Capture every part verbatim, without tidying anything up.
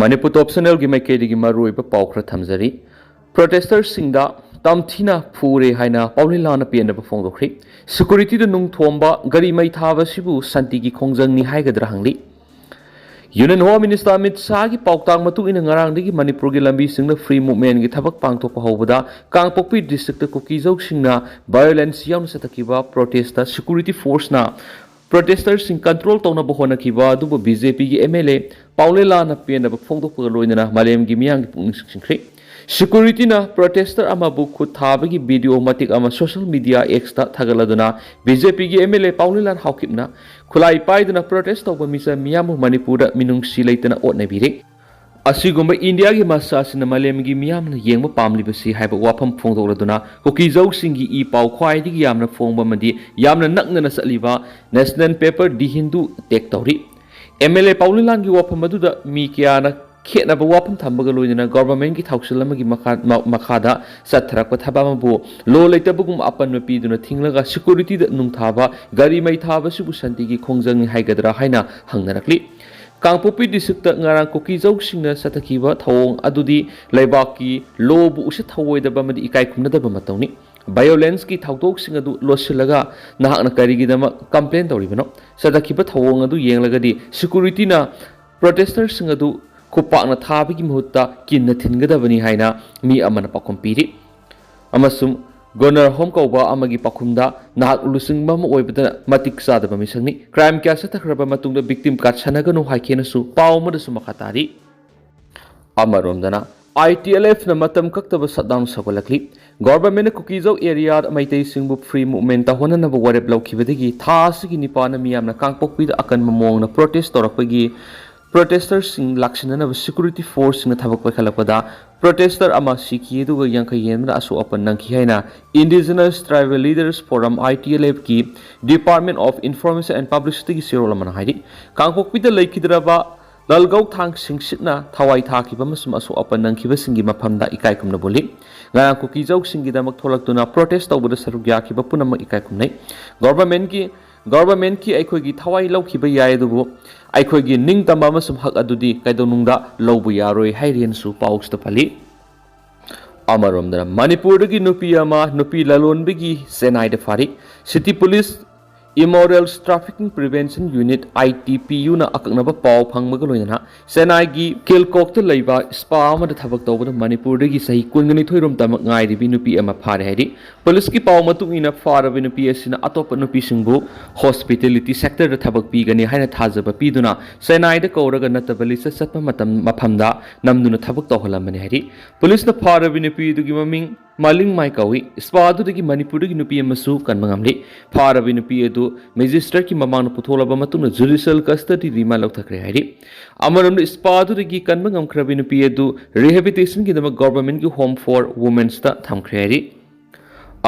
ꯃꯅꯤꯄꯨꯔ ꯇꯣꯞ ꯆꯦꯅꯦꯜꯒꯤ ꯃꯥꯏꯀꯩꯗꯒꯤ ꯃꯔꯨꯑꯣꯏꯕ ꯄꯥꯎ ꯈꯔ ꯊꯝꯖꯔꯤ꯫ ꯄ꯭ꯔꯣꯇꯦꯁꯇꯔꯁꯤꯡꯗ ꯇꯝꯊꯤꯅ ꯐꯨꯔꯦ ꯍꯥꯏꯅ ꯄꯥꯎꯂꯤꯂꯥꯅ ꯄꯦꯟꯗꯕ ꯐꯣꯡꯗꯣꯛꯈ꯭ꯔꯤ꯫ ꯁꯦꯀꯨꯔꯤꯇꯤꯗ ꯅꯨꯡ ꯊꯣꯝꯕ, ꯒꯥꯔꯤ ꯃꯩ ꯊꯥꯕ ꯑꯁꯤꯕꯨ ꯁꯥꯟꯇꯤꯒꯤ ꯈꯣꯡꯖꯪꯅꯤ ꯍꯥꯏꯒꯗ꯭ꯔꯥ ꯍꯪꯂꯤ꯫ ꯌꯨꯅꯤꯌꯟ ꯍꯣꯝ ꯃꯤꯅꯤꯁꯇꯔ ꯑꯃꯤꯠ ꯁꯥꯍꯒꯤ ꯄꯥꯎꯇꯥꯛ ꯃꯇꯨꯡ ꯏꯟꯅ ꯉꯔꯥꯡꯗꯒꯤ ꯃꯅꯤꯄꯨꯔꯒꯤ ꯂꯝꯕꯤꯁꯤꯡꯗ ꯐ꯭ꯔꯤ ꯃꯨꯚꯃꯦꯟꯒꯤ ꯊꯕꯛ ꯄꯥꯡꯊꯣꯛꯄ ꯍꯧꯕꯗ ꯀꯥꯡꯄꯣꯛꯄꯤ ꯗꯤꯁꯇ꯭ꯔꯤꯛꯇ ꯀꯨꯀꯤꯖꯧꯁꯤꯡꯅ ꯚꯥꯏꯑꯣꯂꯦꯟꯁ ꯌꯥꯎꯅ ꯆꯠꯊꯈꯤꯕ ꯄ꯭ꯔꯣꯇꯦꯁꯇ ꯁꯦꯀꯨꯔꯤꯇꯤ ꯐꯣꯔꯁꯅ ꯄ꯭ꯔꯣꯇꯦꯁꯇꯔꯁꯤꯡ ꯀꯟꯇ꯭ꯔꯣꯜ ꯇꯧꯅꯕ ꯍꯣꯠꯅꯈꯤꯕ ꯑꯗꯨꯕꯨ ꯕꯤ ꯖꯦ ꯄꯤꯒꯤ ꯑꯦꯝ ꯑꯦꯜ ꯑꯦ ꯄꯥꯎꯂꯦꯂꯥꯅ ꯄꯦꯟꯗꯕ ꯐꯣꯡꯗꯣꯛꯄꯒ ꯂꯣꯏꯅꯅ ꯃꯥꯂꯦꯝꯒꯤ ꯃꯤꯌꯥꯝꯒꯤ ꯄꯨꯛꯅꯤꯡ ꯆꯤꯡꯁꯤꯟꯈ꯭ꯔꯤ꯫ ꯁꯦꯀꯨꯔꯤꯇꯤꯅ ꯄ꯭ꯔꯣꯇꯦꯁꯇꯔ ꯑꯃꯕꯨ ꯈꯨꯠ ꯊꯥꯕꯒꯤ ꯚꯤꯗꯤꯑꯣ ꯃꯇꯦꯛ ꯑꯃ ꯁꯣꯁꯤꯌꯦꯜ ꯃꯤꯗꯤꯌꯥ ꯑꯦꯛꯁꯇ ꯊꯥꯒꯠꯂꯗꯨꯅ ꯕꯤ ꯖꯦ ꯄꯤꯒꯤ ꯑꯦꯝ ꯑꯦꯜ ꯑꯦ ꯄꯥꯎꯂꯦꯂꯥꯟ ꯍꯥꯎꯀꯤꯞꯅ ꯈꯨꯠꯂꯥꯏ ꯄꯥꯏꯗꯨꯅ ꯄ꯭ꯔꯣꯇꯦꯁ ꯇꯧꯕ ꯃꯤꯆꯝ ꯃꯤꯌꯥꯝꯕꯨ ꯃꯅꯤꯄꯨꯔꯗ ꯃꯤꯅꯨꯡꯁꯤ ꯂꯩꯇꯅ ꯑꯣꯠꯅꯕꯤꯔꯦ꯫ ꯑꯁꯤꯒꯨꯝꯕ ꯏꯟꯗꯤꯌꯥꯒꯤ ꯃꯆꯥꯁꯤꯅ ꯃꯥꯂꯦꯝꯒꯤ ꯃꯤꯌꯥꯝꯅ ꯌꯦꯡꯕ ꯄꯥꯝꯂꯤꯕꯁꯤ ꯍꯥꯏꯕ ꯋꯥꯐꯝ ꯐꯣꯡꯗꯣꯛꯂꯗꯨꯅ ꯀꯨꯀꯤꯖꯧꯁꯤꯡꯒꯤ ꯏ ꯄꯥꯎ ꯈ꯭ꯋꯥꯏꯗꯒꯤ ꯌꯥꯝꯅ ꯐꯣꯡꯕ ꯑꯃꯗꯤ ꯌꯥꯝꯅ ꯅꯛꯅꯅ ꯆꯠꯂꯤꯕ ꯅꯦꯁꯅꯦꯜ ꯄꯦꯄꯔ ꯗꯤ ꯍꯤꯟꯗꯨ ꯑꯦꯇꯦꯛ ꯇꯧꯔꯤ꯫ ꯑꯦꯝ ꯑꯦꯜ ꯑꯦ ꯄꯥꯎꯂꯤꯂꯥꯟꯒꯤ ꯋꯥꯐꯝ ꯑꯗꯨꯗ ꯃꯤ ꯀꯌꯥꯅ ꯈꯦꯠꯅꯕ ꯋꯥꯐꯝ ꯊꯝꯕꯒ ꯂꯣꯏꯅꯅ ꯒꯣꯚꯔꯟꯃꯦꯟꯠꯀꯤ ꯊꯧꯁꯤꯜ ꯑꯃꯒꯤ ꯃꯈꯥ-, ꯃ-, ꯃꯈꯥꯗ ꯆꯠꯊꯔꯛꯄ ꯊꯕꯛ ꯑꯃꯕꯨ ꯂꯣ ꯂꯩꯇꯕꯒꯨꯝ ꯑꯄꯟꯕ ꯄꯤꯗꯨꯅ ꯊꯤꯡꯂꯒ ꯁꯦꯀꯨꯔꯤꯇꯤꯗ ꯅꯨꯡ ꯊꯥꯕ, ꯒꯥꯔꯤ ꯃꯩ ꯊꯥꯕ ꯑꯁꯤꯕꯨ ꯁꯥꯟꯇꯤꯒꯤ ꯈꯣꯡꯖꯪꯅꯤ ꯍꯥꯏꯒꯗ꯭ꯔꯥ ꯍꯥꯏꯅ ꯍꯪꯅꯔꯛꯂꯤ꯫ ꯀꯥꯡꯄꯣꯛꯄꯤ ꯗꯤꯁꯇ꯭ꯔꯤꯛꯇ ꯉꯔꯥꯡ ꯀꯨꯀꯤꯖꯧꯁꯤꯡꯅ ꯆꯠꯊꯈꯤꯕ ꯊꯧꯑꯣꯡ ꯑꯗꯨꯗꯤ ꯂꯩꯕꯥꯛꯀꯤ ꯂꯣꯕꯨ ꯎꯁꯤꯠ ꯊꯑꯣꯏꯗꯕ ꯑꯃꯗꯤ ꯏꯀꯥꯏ ꯈꯨꯝꯅꯗꯕ ꯃꯇꯧꯅꯤ꯫ ꯚꯥꯏꯑꯣꯂꯦꯟꯁꯀꯤ ꯊꯧꯗꯣꯛꯁꯤꯡ ꯑꯗꯨ ꯂꯣꯠꯁꯤꯜꯂꯒ ꯅꯍꯥꯛꯅ ꯀꯔꯤꯒꯤꯗꯃꯛ ꯀꯝꯄ꯭ꯂꯦꯟ ꯇꯧꯔꯤꯕꯅꯣ? ꯆꯠꯊꯈꯤꯕ ꯊꯧꯑꯣꯡ ꯑꯗꯨ ꯌꯦꯡꯂꯒꯗꯤ ꯁꯦꯀꯨꯔꯤꯇꯤꯅ ꯄ꯭ꯔꯣꯇꯦꯁꯇꯔꯁꯤꯡ ꯑꯗꯨ ꯈꯨꯄꯥꯛꯅ ꯊꯥꯕꯒꯤ ꯃꯍꯨꯠꯇ ꯀꯤꯟꯅ ꯊꯤꯟꯒꯗꯕꯅꯤ ꯍꯥꯏꯅ ꯃꯤ ꯑꯃꯅ ꯄꯥꯎꯈꯨꯝ ꯄꯤꯔꯤ꯫ ꯑꯃꯁꯨꯡ ꯒꯣꯅꯔ ꯍꯣꯝ ꯀꯧꯕ ꯑꯃꯒꯤ ꯄꯥꯎꯈꯨꯝꯗ ꯅꯍꯥꯛ ꯂꯨꯆꯤꯡꯕ ꯑꯃ ꯑꯣꯏꯕꯗ ꯃꯇꯤꯛ ꯆꯥꯗꯕ ꯃꯤꯁꯛꯅꯤ꯫ ꯀ꯭ꯔꯥꯏꯝ ꯀꯌꯥ ꯆꯠꯊꯈ꯭ꯔꯕ ꯃꯇꯨꯡꯗ ꯚꯤꯛꯇꯤꯝ ꯀꯥꯔꯗ ꯁꯥꯟꯅꯒꯅꯨ ꯍꯥꯏꯈꯤꯅꯁꯨ ꯄꯥꯎ ꯑꯃꯗꯁꯨ ꯃꯈꯥ ꯇꯥꯔꯤ꯫ ꯑꯃꯔꯣꯝꯗꯅ, ꯑꯥꯏ ꯇꯤ ꯑꯦꯜ ꯑꯦꯐꯅ ꯃꯇꯝ ꯀꯛꯇꯕ ꯁꯠꯗꯥꯎꯟ ꯁꯧꯒꯠꯂꯛꯂꯤ꯫ ꯒꯣꯚꯔꯟꯃꯦꯟꯠꯅ ꯀꯨꯀꯤꯖꯧ ꯑꯦꯔꯤꯌꯥꯗ ꯃꯩꯇꯩꯁꯤꯡꯕꯨ ꯐ꯭ꯔꯤ ꯃꯨꯚꯃꯦꯟꯠ ꯇꯧꯍꯟꯅꯅꯕ ꯋꯥꯔꯦꯞ ꯂꯧꯈꯤꯕꯗꯒꯤ ꯊꯥ ꯑꯁꯤꯒꯤ ꯅꯤꯄꯥꯟꯗ ꯃꯤꯌꯥꯝꯅ ꯀꯥꯡꯄꯣꯛꯄꯤꯗ ꯑꯀꯟꯕ ꯃꯑꯣꯡꯗ ꯄ꯭ꯔꯣꯇꯦꯁ ꯇꯧꯔꯛꯄꯒꯤ ꯄ꯭ꯔꯣꯇꯦꯁꯇꯔꯁꯤꯡ ꯂꯥꯛꯁꯤꯟꯅꯅꯕ ꯁꯦꯀꯨꯔꯤꯇꯤ ꯐꯣꯔꯁꯁꯤꯡꯅ ꯊꯕꯛ ꯄꯥꯏꯈꯠꯂꯛꯄꯗ ꯄ꯭ꯔꯣꯇꯦꯁꯇꯔ ꯑꯃ ꯁꯤꯈꯤ, ꯑꯗꯨꯒ ꯌꯥꯡꯈꯩ ꯍꯦꯟꯕꯅ ꯑꯁꯣꯛ ꯑꯄꯟ ꯅꯪꯈꯤ ꯍꯥꯏꯅ Indigenous Tribal Leaders Forum, I T L F ꯀꯤ Department of Information and Publicity ꯒꯤ ꯆꯦꯔꯣꯜ ꯑꯃꯅ ꯍꯥꯏꯔꯤ꯫ ꯀꯥꯡꯄꯣꯛꯄꯤꯗ ꯂꯩꯈꯤꯗ꯭ꯔꯕ ꯂꯥꯜꯒꯧ ꯊꯥꯡ ꯁꯤꯡꯁꯤꯠꯅ ꯊꯋꯥꯏ ꯊꯥꯈꯤꯕ ꯑꯃꯁꯨꯡ ꯑꯁꯣꯛ ꯑꯄꯟ ꯅꯪꯈꯤꯕꯁꯤꯡꯒꯤ ꯃꯐꯝꯗ ꯏꯀꯥꯏ ꯈꯨꯝꯅꯕ ꯎꯠꯂꯤ꯫ ꯉꯔꯥꯡ ꯀꯨꯀꯤꯖꯧꯁꯤꯡꯒꯤꯗꯃꯛ ꯊꯣꯛꯂꯛꯇꯨꯅ ꯄ꯭ꯔꯣꯇꯦꯁ ꯇꯧꯕꯗ ꯁꯔꯨꯛ ꯌꯥꯈꯤꯕ ꯄꯨꯝꯅꯃꯛ ꯏꯀꯥꯏ ꯈꯨꯝꯅꯩ꯫ ꯒꯣꯚꯔꯟꯃꯦꯟꯠꯀꯤ ꯒꯚꯔꯟꯃꯦꯟꯠꯀꯤ ꯑꯩꯈꯣꯏꯒꯤ ꯊꯋꯥꯏ ꯂꯧꯈꯤꯕ ꯌꯥꯏ, ꯑꯗꯨꯕꯨ ꯑꯩꯈꯣꯏꯒꯤ ꯅꯤꯡꯇꯝꯕ ꯑꯃꯁꯨꯡ ꯍꯛ ꯑꯗꯨꯗꯤ ꯀꯩꯗꯧꯅꯨꯡꯗ ꯂꯧꯕ ꯌꯥꯔꯣꯏ ꯍꯥꯏꯔꯤꯅꯁꯨ ꯄꯥꯎꯁꯤꯗ ꯄꯜꯂꯤ꯫ ꯑꯃꯔꯣꯝꯗꯅ ꯃꯅꯤꯄꯨꯔꯗꯒꯤ ꯅꯨꯄꯤ ꯑꯃ ꯅꯨꯄꯤ ꯂꯂꯣꯟꯕꯒꯤ ꯆꯦꯟꯅꯥꯏꯗ ꯐꯥꯔꯤ꯫ City Police Immoral Trafficking Prevention Unit, I T P U ꯅ ꯑꯀꯛꯅꯕ ꯄꯥꯎ ꯐꯪꯕꯒ ꯂꯣꯏꯅꯅ ꯆꯦꯟꯅꯥꯏꯒꯤ ꯀꯦꯜꯀꯣꯛꯇ ꯂꯩꯕ ꯁ꯭ꯄꯥ ꯑꯃꯗ ꯊꯕꯛ ꯇꯧꯕꯗ ꯃꯅꯤꯄꯨꯔꯗꯒꯤ ꯆꯍꯤ ꯀꯨꯟꯒꯅꯤꯊꯣꯏ ꯔꯣꯝ ꯇꯃꯛ ꯉꯥꯏꯔꯤꯕꯤ ꯅꯨꯄꯤ ꯑꯃ ꯐꯥꯔꯦ ꯍꯥꯏꯔꯤ꯫ ꯄꯨꯂꯤꯁꯀꯤ ꯄꯥꯎ ꯃꯇꯨꯡ ꯏꯟꯅ ꯐꯥꯔꯕ ꯅꯨꯄꯤ ꯑꯁꯤꯅ ꯑꯇꯣꯞꯄ ꯅꯨꯄꯤꯁꯤꯡꯕꯨ hospitality sector ꯗ ꯊꯕꯛ ꯄꯤꯒꯅꯤ ꯍꯥꯏꯅ ꯊꯥꯖꯕ ꯄꯤꯗꯨꯅ ꯆꯦꯟꯅꯥꯏꯗ ꯀꯧꯔꯒ ꯅꯠꯇꯕ ꯂꯤꯆꯠ ꯆꯠꯄ ꯃꯇꯝ ꯃꯐꯝꯗ ꯅꯝꯗꯨꯅ ꯊꯕꯛ ꯇꯧꯍꯜꯂꯝꯕꯅꯤ ꯍꯥꯏꯔꯤ꯫ ꯄꯨꯂꯤꯁꯅ ꯐꯥꯔꯕꯤ ꯅꯨꯄꯤ ꯑꯗꯨꯒꯤ ꯃꯃꯤꯡ ꯃꯥꯂꯤꯡꯃꯥꯏ ꯀꯧꯏ꯫ ꯁ꯭ꯄꯥ ꯑꯗꯨꯗꯒꯤ ꯃꯅꯤꯄꯨꯔꯗꯒꯤ ꯅꯨꯄꯤ ꯑꯃꯁꯨ ꯀꯟꯕ ꯉꯝꯂꯤ꯫ ꯐꯥꯔꯕꯤ ꯅꯨꯄꯤ ꯑꯗꯨ ꯃꯦꯖꯤꯁꯇ꯭ꯔꯦꯠꯀꯤ ꯃꯃꯥꯡꯗ ꯄꯨꯊꯣꯛꯂꯕ ꯃꯇꯨꯡꯗ judicial custody remand ꯂꯧꯊꯈ꯭ꯔꯦ ꯍꯥꯏꯔꯤ꯫ ꯑꯃꯔꯣꯝꯗ ꯁ꯭ꯄꯥ ꯑꯗꯨꯗꯒꯤ ꯀꯟꯕ ꯉꯝꯈ꯭ꯔꯕꯤ ꯅꯨꯄꯤ ꯑꯗꯨ rehabilitation ꯒꯤꯗꯃꯛ ꯒꯣꯚꯔꯟꯃꯦꯟꯠꯀꯤ Home for Women's ꯇ ꯊꯝꯈ꯭ꯔꯦ ꯍꯥꯏꯔꯤ꯫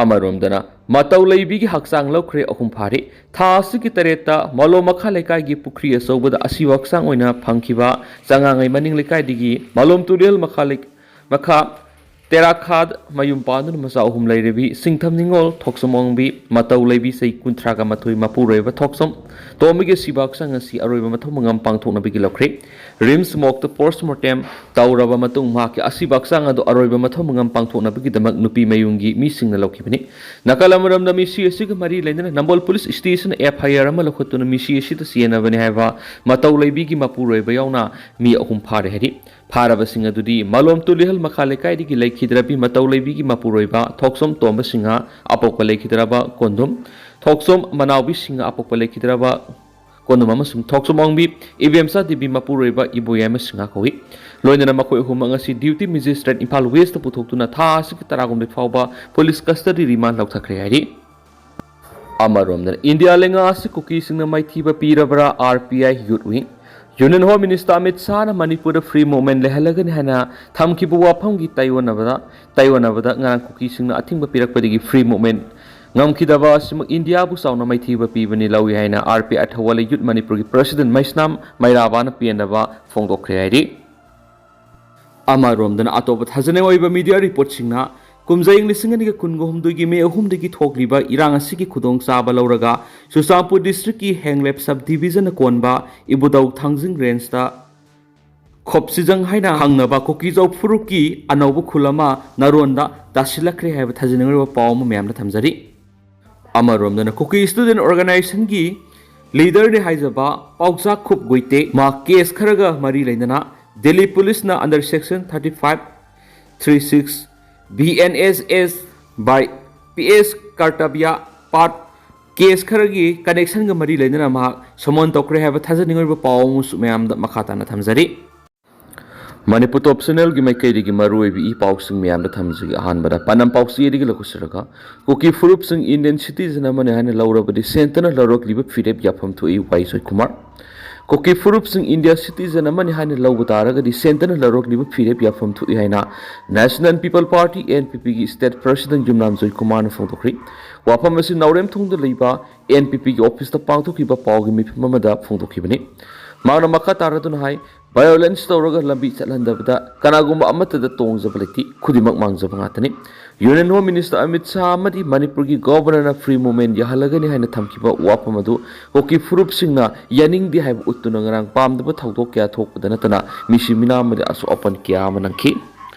ꯑꯃꯔꯣꯝꯗꯅ ꯃꯇꯧ ꯂꯩꯕꯤꯒꯤ ꯍꯛꯆꯥꯡ ꯂꯧꯈ꯭ꯔꯦ ꯑꯍꯨꯝ ꯐꯥꯔꯤ꯫ ꯊꯥ ꯑꯁꯤꯒꯤ ꯇꯔꯦꯠꯇ ꯃꯂꯣꯝ ꯃꯈꯥ ꯂꯩꯀꯥꯏꯒꯤ ꯄꯨꯈ꯭ꯔꯤ ꯑꯆꯧꯕꯗ ꯑꯁꯤꯕ ꯍꯛꯆꯥꯡ ꯑꯣꯏꯅ ꯐꯪꯈꯤꯕ ꯆꯉꯥꯡꯉꯩ ꯃꯅꯤꯡ ꯂꯩꯀꯥꯏꯗꯒꯤ ꯃꯂꯣꯝ ꯇꯨꯔꯦꯜ ꯃꯈꯥ ꯂꯩ-, ꯃꯈꯥ ꯇꯦꯔꯥꯈꯥꯗ ꯃꯌꯨꯝ ꯄꯥꯟꯗꯨꯅ ꯃꯆꯥ ꯑꯍꯨꯝ ꯂꯩꯔꯕꯤ ꯁꯤꯡꯊꯝ ꯅꯤꯉꯣꯜ ꯊꯣꯛꯆꯣꯝ ꯑꯣꯡꯕꯤ, ꯃꯇꯧ ꯂꯩꯕꯤ ꯆꯍꯤ ꯀꯨꯟꯊ꯭ꯔꯥꯒ ꯃꯥꯊꯣꯏ ꯃꯄꯨꯔꯣꯏꯕ ꯊꯣꯛꯆꯣꯝ ꯇꯣꯝꯕꯒꯤ ꯑꯁꯤꯕ ꯍꯛꯆꯥꯡ ꯑꯁꯤ ꯑꯔꯣꯏꯕ ꯃꯊꯧ ꯃꯉꯝ ꯄꯥꯡꯊꯣꯛꯅꯕꯒꯤ ꯂꯧꯈ꯭ꯔꯦ꯫ ꯔꯤꯝꯁ ꯃꯣꯔꯒꯇ post mortem ꯇꯧꯔꯕ ꯃꯇꯨꯡ ꯃꯍꯥꯛꯀꯤ ꯑꯁꯤꯕ ꯍꯛꯆꯥꯡ ꯑꯗꯨ ꯑꯔꯣꯏꯕ ꯃꯊꯧ ꯃꯉꯝ ꯄꯥꯡꯊꯣꯛꯅꯕꯒꯤꯗꯃꯛ ꯅꯨꯄꯤ ꯃꯌꯨꯝꯒꯤ ꯃꯤꯁꯤꯡꯅ ꯂꯧꯈꯤꯕꯅꯤ꯫ ꯅꯥꯀꯜ ꯑꯃꯔꯣꯝꯗ ꯃꯤꯁꯤ ꯑꯁꯤꯒ ꯃꯔꯤ ꯂꯩꯅꯅ ꯅꯝꯕꯣꯜ police station F I R ꯑꯃ ꯂꯧꯈꯠꯇꯨꯅ ꯃꯤꯁꯤ ꯑꯁꯤꯗ ꯆꯦꯟꯅꯕꯅꯤ ꯍꯥꯏꯕ ꯃꯇꯧ ꯂꯩꯕꯤꯒꯤ ꯃꯄꯨꯔꯣꯏꯕ ꯌꯥꯎꯅ ꯃꯤ ꯑꯍꯨꯝ ꯐꯥꯔꯦ ꯍꯥꯏꯔꯤ꯫ ꯐꯥꯔꯕꯁꯤꯡ ꯑꯗꯨꯗꯤ ꯃꯂꯣꯝ ꯇꯨꯂꯤꯍꯜ ꯃꯈꯥ ꯂꯩꯀꯥꯏꯗꯒꯤ ꯂꯩꯈꯤꯗ꯭ꯔꯕꯤ ꯃꯇꯧ ꯂꯩꯕꯤꯒꯤ ꯃꯄꯨꯔꯣꯏꯕ ꯊꯣꯛꯆꯣꯝ ꯇꯣꯝꯕ ꯁꯤꯡꯍ ꯑꯄꯣꯛꯄ ꯂꯩꯈꯤꯗ꯭ꯔꯕ ꯀꯣꯟꯗꯨꯝ, ꯊꯣꯛꯆꯣꯝ ꯃꯅꯥꯎꯕꯤ ꯁꯤꯡꯍ ꯑꯄꯣꯛꯄ ꯂꯩꯈꯤꯗ꯭ꯔꯕ ꯀꯣꯟꯗꯨꯝ ꯑꯃꯁꯨꯡ ꯊꯣꯛꯆꯣꯝ ꯑꯣꯡꯕꯤ ꯏꯕꯦꯝꯆꯥ ꯗꯦꯕꯤ ꯃꯄꯨꯔꯣꯏꯕ ꯏꯕꯣꯌꯥꯏꯃ ꯁꯤꯡꯍ ꯀꯧꯏ꯫ ꯂꯣꯏꯅꯅ ꯃꯈꯣꯏ ꯑꯍꯨꯝꯃꯛ ꯑꯁꯤ duty magistrate ꯏꯝꯐꯥꯜ West ꯄꯨꯊꯣꯛꯇꯨꯅ ꯊꯥ ꯑꯁꯤꯒꯤ ꯇꯔꯥꯍꯨꯝꯗꯣꯏ ꯐꯥꯎꯕ police custody remand ꯂꯧꯊꯈ꯭ꯔꯦ ꯍꯥꯏꯔꯤ꯫ ꯑꯃꯔꯣꯝꯗꯅ ꯏꯟꯗꯤꯌꯥ ꯂꯩꯉꯥꯛ ꯑꯁꯤ ꯀꯨꯀꯤꯁꯤꯡꯅ ꯃꯥꯏꯊꯤꯕ ꯄꯤꯔꯕ꯭ꯔꯥ? R P I Youth Wing꯫ Union Home Minister Amit ꯁꯥꯍꯅ ꯃꯅꯤꯄꯨꯔꯗ free movement ꯂꯩꯍꯜꯂꯒꯅꯤ ꯍꯥꯏꯅ ꯊꯝꯈꯤꯕ ꯋꯥꯐꯝꯒꯤ ꯇꯥꯏꯑꯣꯟꯅꯕꯗ, ꯇꯥꯏꯑꯣꯟꯅꯕꯗ ꯉꯔꯥꯡ ꯀꯨꯀꯤꯁꯤꯡꯅ ꯑꯊꯤꯡꯕ ꯄꯤꯔꯛꯄꯗꯒꯤ free movement ꯉꯝꯈꯤꯗꯕ ꯑꯁꯤꯃꯛ ꯏꯟꯗꯤꯌꯥꯕꯨ ꯆꯥꯎꯅ ꯃꯥꯏꯊꯤꯕ ꯄꯤꯕꯅꯤ ꯂꯧꯏ ꯍꯥꯏꯅ R P I ꯊꯧꯒꯜꯂꯩ youth ꯃꯅꯤꯄꯨꯔꯒꯤ president ꯃꯩꯁꯅꯥꯝ ꯃꯩꯔꯥꯕꯥꯅ ꯄꯦꯟꯗꯕ ꯐꯣꯡꯗꯣꯛꯈ꯭ꯔꯦ ꯍꯥꯏꯔꯤ꯫ ꯑꯃꯔꯣꯝꯗꯅ ꯑꯇꯣꯞꯄ ꯊꯥꯖꯅꯤꯡꯉꯥꯏ ꯑꯣꯏꯕ media reportꯁꯤꯡꯅ ꯀꯨꯝꯖꯥ ꯏꯪ ꯂꯤꯁꯤꯡ ꯑꯅꯤꯒ ꯀꯨꯟꯒ ꯍꯨꯝꯗꯣꯏꯒꯤ ꯃꯦ ꯑꯍꯨꯝꯗꯒꯤ ꯊꯣꯛꯂꯤꯕ ꯏꯔꯥꯡ ꯑꯁꯤꯒꯤ ꯈꯨꯗꯣꯡꯆꯥꯕ ꯂꯧꯔꯒ ꯆꯨꯔꯆꯥꯟꯄꯨꯔ ꯗꯤꯁꯇ꯭ꯔꯤꯛꯀꯤ ꯍꯦꯡꯂꯦꯞ ꯁꯕ ꯗꯤꯕꯤꯖꯟꯅ ꯀꯣꯟꯕ ꯏꯕꯨꯙꯧ ꯊꯥꯡꯖꯤꯡ ꯔꯦꯟꯖꯇ ꯈꯣꯞꯁꯤꯖꯪ ꯍꯥꯏꯅ ꯈꯪꯅꯕ ꯀꯨꯀꯤꯖꯧ ꯐꯨꯔꯨꯞꯀꯤ ꯑꯅꯧꯕ ꯈꯨꯜ ꯑꯃ ꯅꯥꯔꯣꯟꯗ ꯇꯥꯁꯤꯜꯂꯛꯈ꯭ꯔꯦ ꯍꯥꯏꯕ ꯊꯥꯖꯅꯤꯡꯉꯥꯏ ꯑꯣꯏꯕ ꯄꯥꯎ ꯑꯃ ꯃꯌꯥꯝꯗ ꯊꯝꯖꯔꯤ꯫ ꯑꯃꯔꯣꯝꯗꯅ ꯀꯨꯀꯤ ꯁ꯭ꯇꯨꯗꯦꯟꯠ ꯑꯣꯔꯒꯅꯥꯏꯖꯦꯁꯟꯒꯤ ꯂꯤꯗꯔꯅꯤ ꯍꯥꯏꯖꯕ ꯄꯥꯎꯆꯥꯛꯈꯨꯞ ꯒꯨꯏꯇꯦ ꯃꯍꯥꯛ ꯀꯦꯁ ꯈꯔꯒ ꯃꯔꯤ ꯂꯩꯅꯅ ꯗꯤꯜꯂꯤ ꯄꯨꯂꯤꯁꯅ under section thirty five, three six, B N S S by P S Kartabya part case ꯈꯔꯒꯤ ꯀꯅꯦꯛꯁꯟꯒ ꯃꯔꯤ ꯂꯩꯅꯅ ꯃꯍꯥꯛ ꯁꯃꯟ ꯇꯧꯈ꯭ꯔꯦ ꯍꯥꯏꯕ ꯊꯥꯖꯅꯤꯡꯉꯥꯏ ꯑꯣꯏꯕ ꯄꯥꯎ ꯑꯃꯁꯨ ꯃꯌꯥꯝꯗ ꯃꯈꯥ ꯇꯥꯅ ꯊꯝꯖꯔꯤ꯫ ꯃꯅꯤꯄꯨꯔ ꯇꯣꯞ ꯆꯦꯅꯦꯜꯒꯤ ꯃꯥꯏꯀꯩꯗꯒꯤ ꯃꯔꯨꯑꯣꯏꯕ ꯏ ꯄꯥꯎꯁꯤꯡ ꯃꯌꯥꯝꯗ ꯊꯝꯖꯒꯦ꯫ ꯑꯍꯥꯟꯕꯗ ꯄꯥꯟꯗꯝ ꯄꯥꯎꯆꯦꯗꯒꯤ ꯂꯧꯈꯠꯆꯔꯒ, ꯀꯨꯀꯤ ꯐꯨꯔꯨꯞꯁꯤꯡ ꯏꯟꯗꯤꯌꯟ ꯁꯤꯇꯤꯖꯟ ꯑꯃꯅꯤ ꯍꯥꯏꯅ ꯂꯧꯔꯕꯗꯤ ꯁꯦꯟꯇꯔꯅ ꯂꯧꯔꯛꯂꯤꯕ ꯐꯤꯔꯦꯞ ꯌꯥꯐꯝ ꯊꯣꯛꯏ, ꯋꯥꯏ ꯖꯣꯏꯀꯨꯃꯥꯔ꯫ ꯀꯨꯀꯤ ꯐꯨꯔꯨꯞꯁꯤꯡ ꯏꯟꯗꯤꯌꯥ ꯁꯤꯇꯤꯖꯟ ꯑꯃꯅꯤ ꯍꯥꯏꯅ ꯂꯧꯕ ꯇꯥꯔꯒꯗꯤ ꯁꯦꯟꯇꯔꯅ ꯂꯧꯔꯛꯂꯤꯕ ꯐꯤꯔꯦꯞ ꯌꯥꯐꯝ ꯊꯣꯛꯏ ꯍꯥꯏꯅ National People Party, N P P ꯒꯤ ꯁ꯭ꯇꯦꯠ ꯄ꯭ꯔꯁꯤꯗꯦꯟꯠ ꯌꯨꯝꯅꯥꯝ ꯖꯣꯏꯀꯨꯃꯥꯔꯅ ꯐꯣꯡꯗꯣꯛꯈ꯭ꯔꯤ꯫ ꯋꯥꯐꯝ ꯑꯁꯤ ꯅꯥꯎꯔꯦꯝꯊꯣꯡꯗ ꯂꯩꯕ N P P ꯒꯤ ꯑꯣꯐꯤꯁꯇ ꯄꯥꯡꯊꯣꯛꯈꯤꯕ ꯄꯥꯎꯒꯤ ꯃꯤꯐꯝ ꯑꯃꯗ ꯐꯣꯡꯗꯣꯛꯈꯤꯕꯅꯤ꯫ ꯃꯍꯥꯛꯅ ꯃꯈꯥ ꯇꯥꯔꯗꯨꯅ ꯍꯥꯏ, violence ꯇꯧꯔꯒ ꯂꯝꯕꯤ ꯆꯠꯍꯟꯗꯕꯗ ꯀꯅꯥꯒꯨꯝꯕ ꯑꯃꯠꯇꯗ ꯇꯣꯡꯖꯕ ꯂꯩꯇꯦ, ꯈꯨꯗꯤꯡꯃꯛ ꯃꯥꯡꯖꯕ ꯉꯥꯛꯇꯅꯤ꯫ Union Home Minister Amit Shah ꯑꯃꯗꯤ ꯃꯅꯤꯄꯨꯔꯒꯤ ꯒꯣꯚꯔꯅꯔꯅ free movement ꯌꯥꯍꯜꯂꯒꯅꯤ ꯍꯥꯏꯅ ꯊꯝꯈꯤꯕ ꯋꯥꯐꯝ ꯑꯗꯨ ꯀꯨꯀꯤ ꯐꯨꯔꯨꯞꯁꯤꯡꯅ ꯌꯥꯅꯤꯡꯗꯦ ꯍꯥꯏꯕ ꯎꯠꯇꯨꯅ ꯉꯔꯥꯡ ꯄꯥꯝꯗꯕ ꯊꯧꯗꯣꯛ ꯀꯌꯥ ꯊꯣꯛꯄꯗ ꯅꯠꯇꯅ ꯃꯤꯁꯤ ꯃꯤꯅꯥ ꯑꯃꯗꯤ ꯑꯁꯣꯛ ꯑꯄꯟ ꯀꯌꯥ ꯑꯃ ꯅꯪꯈꯤ꯫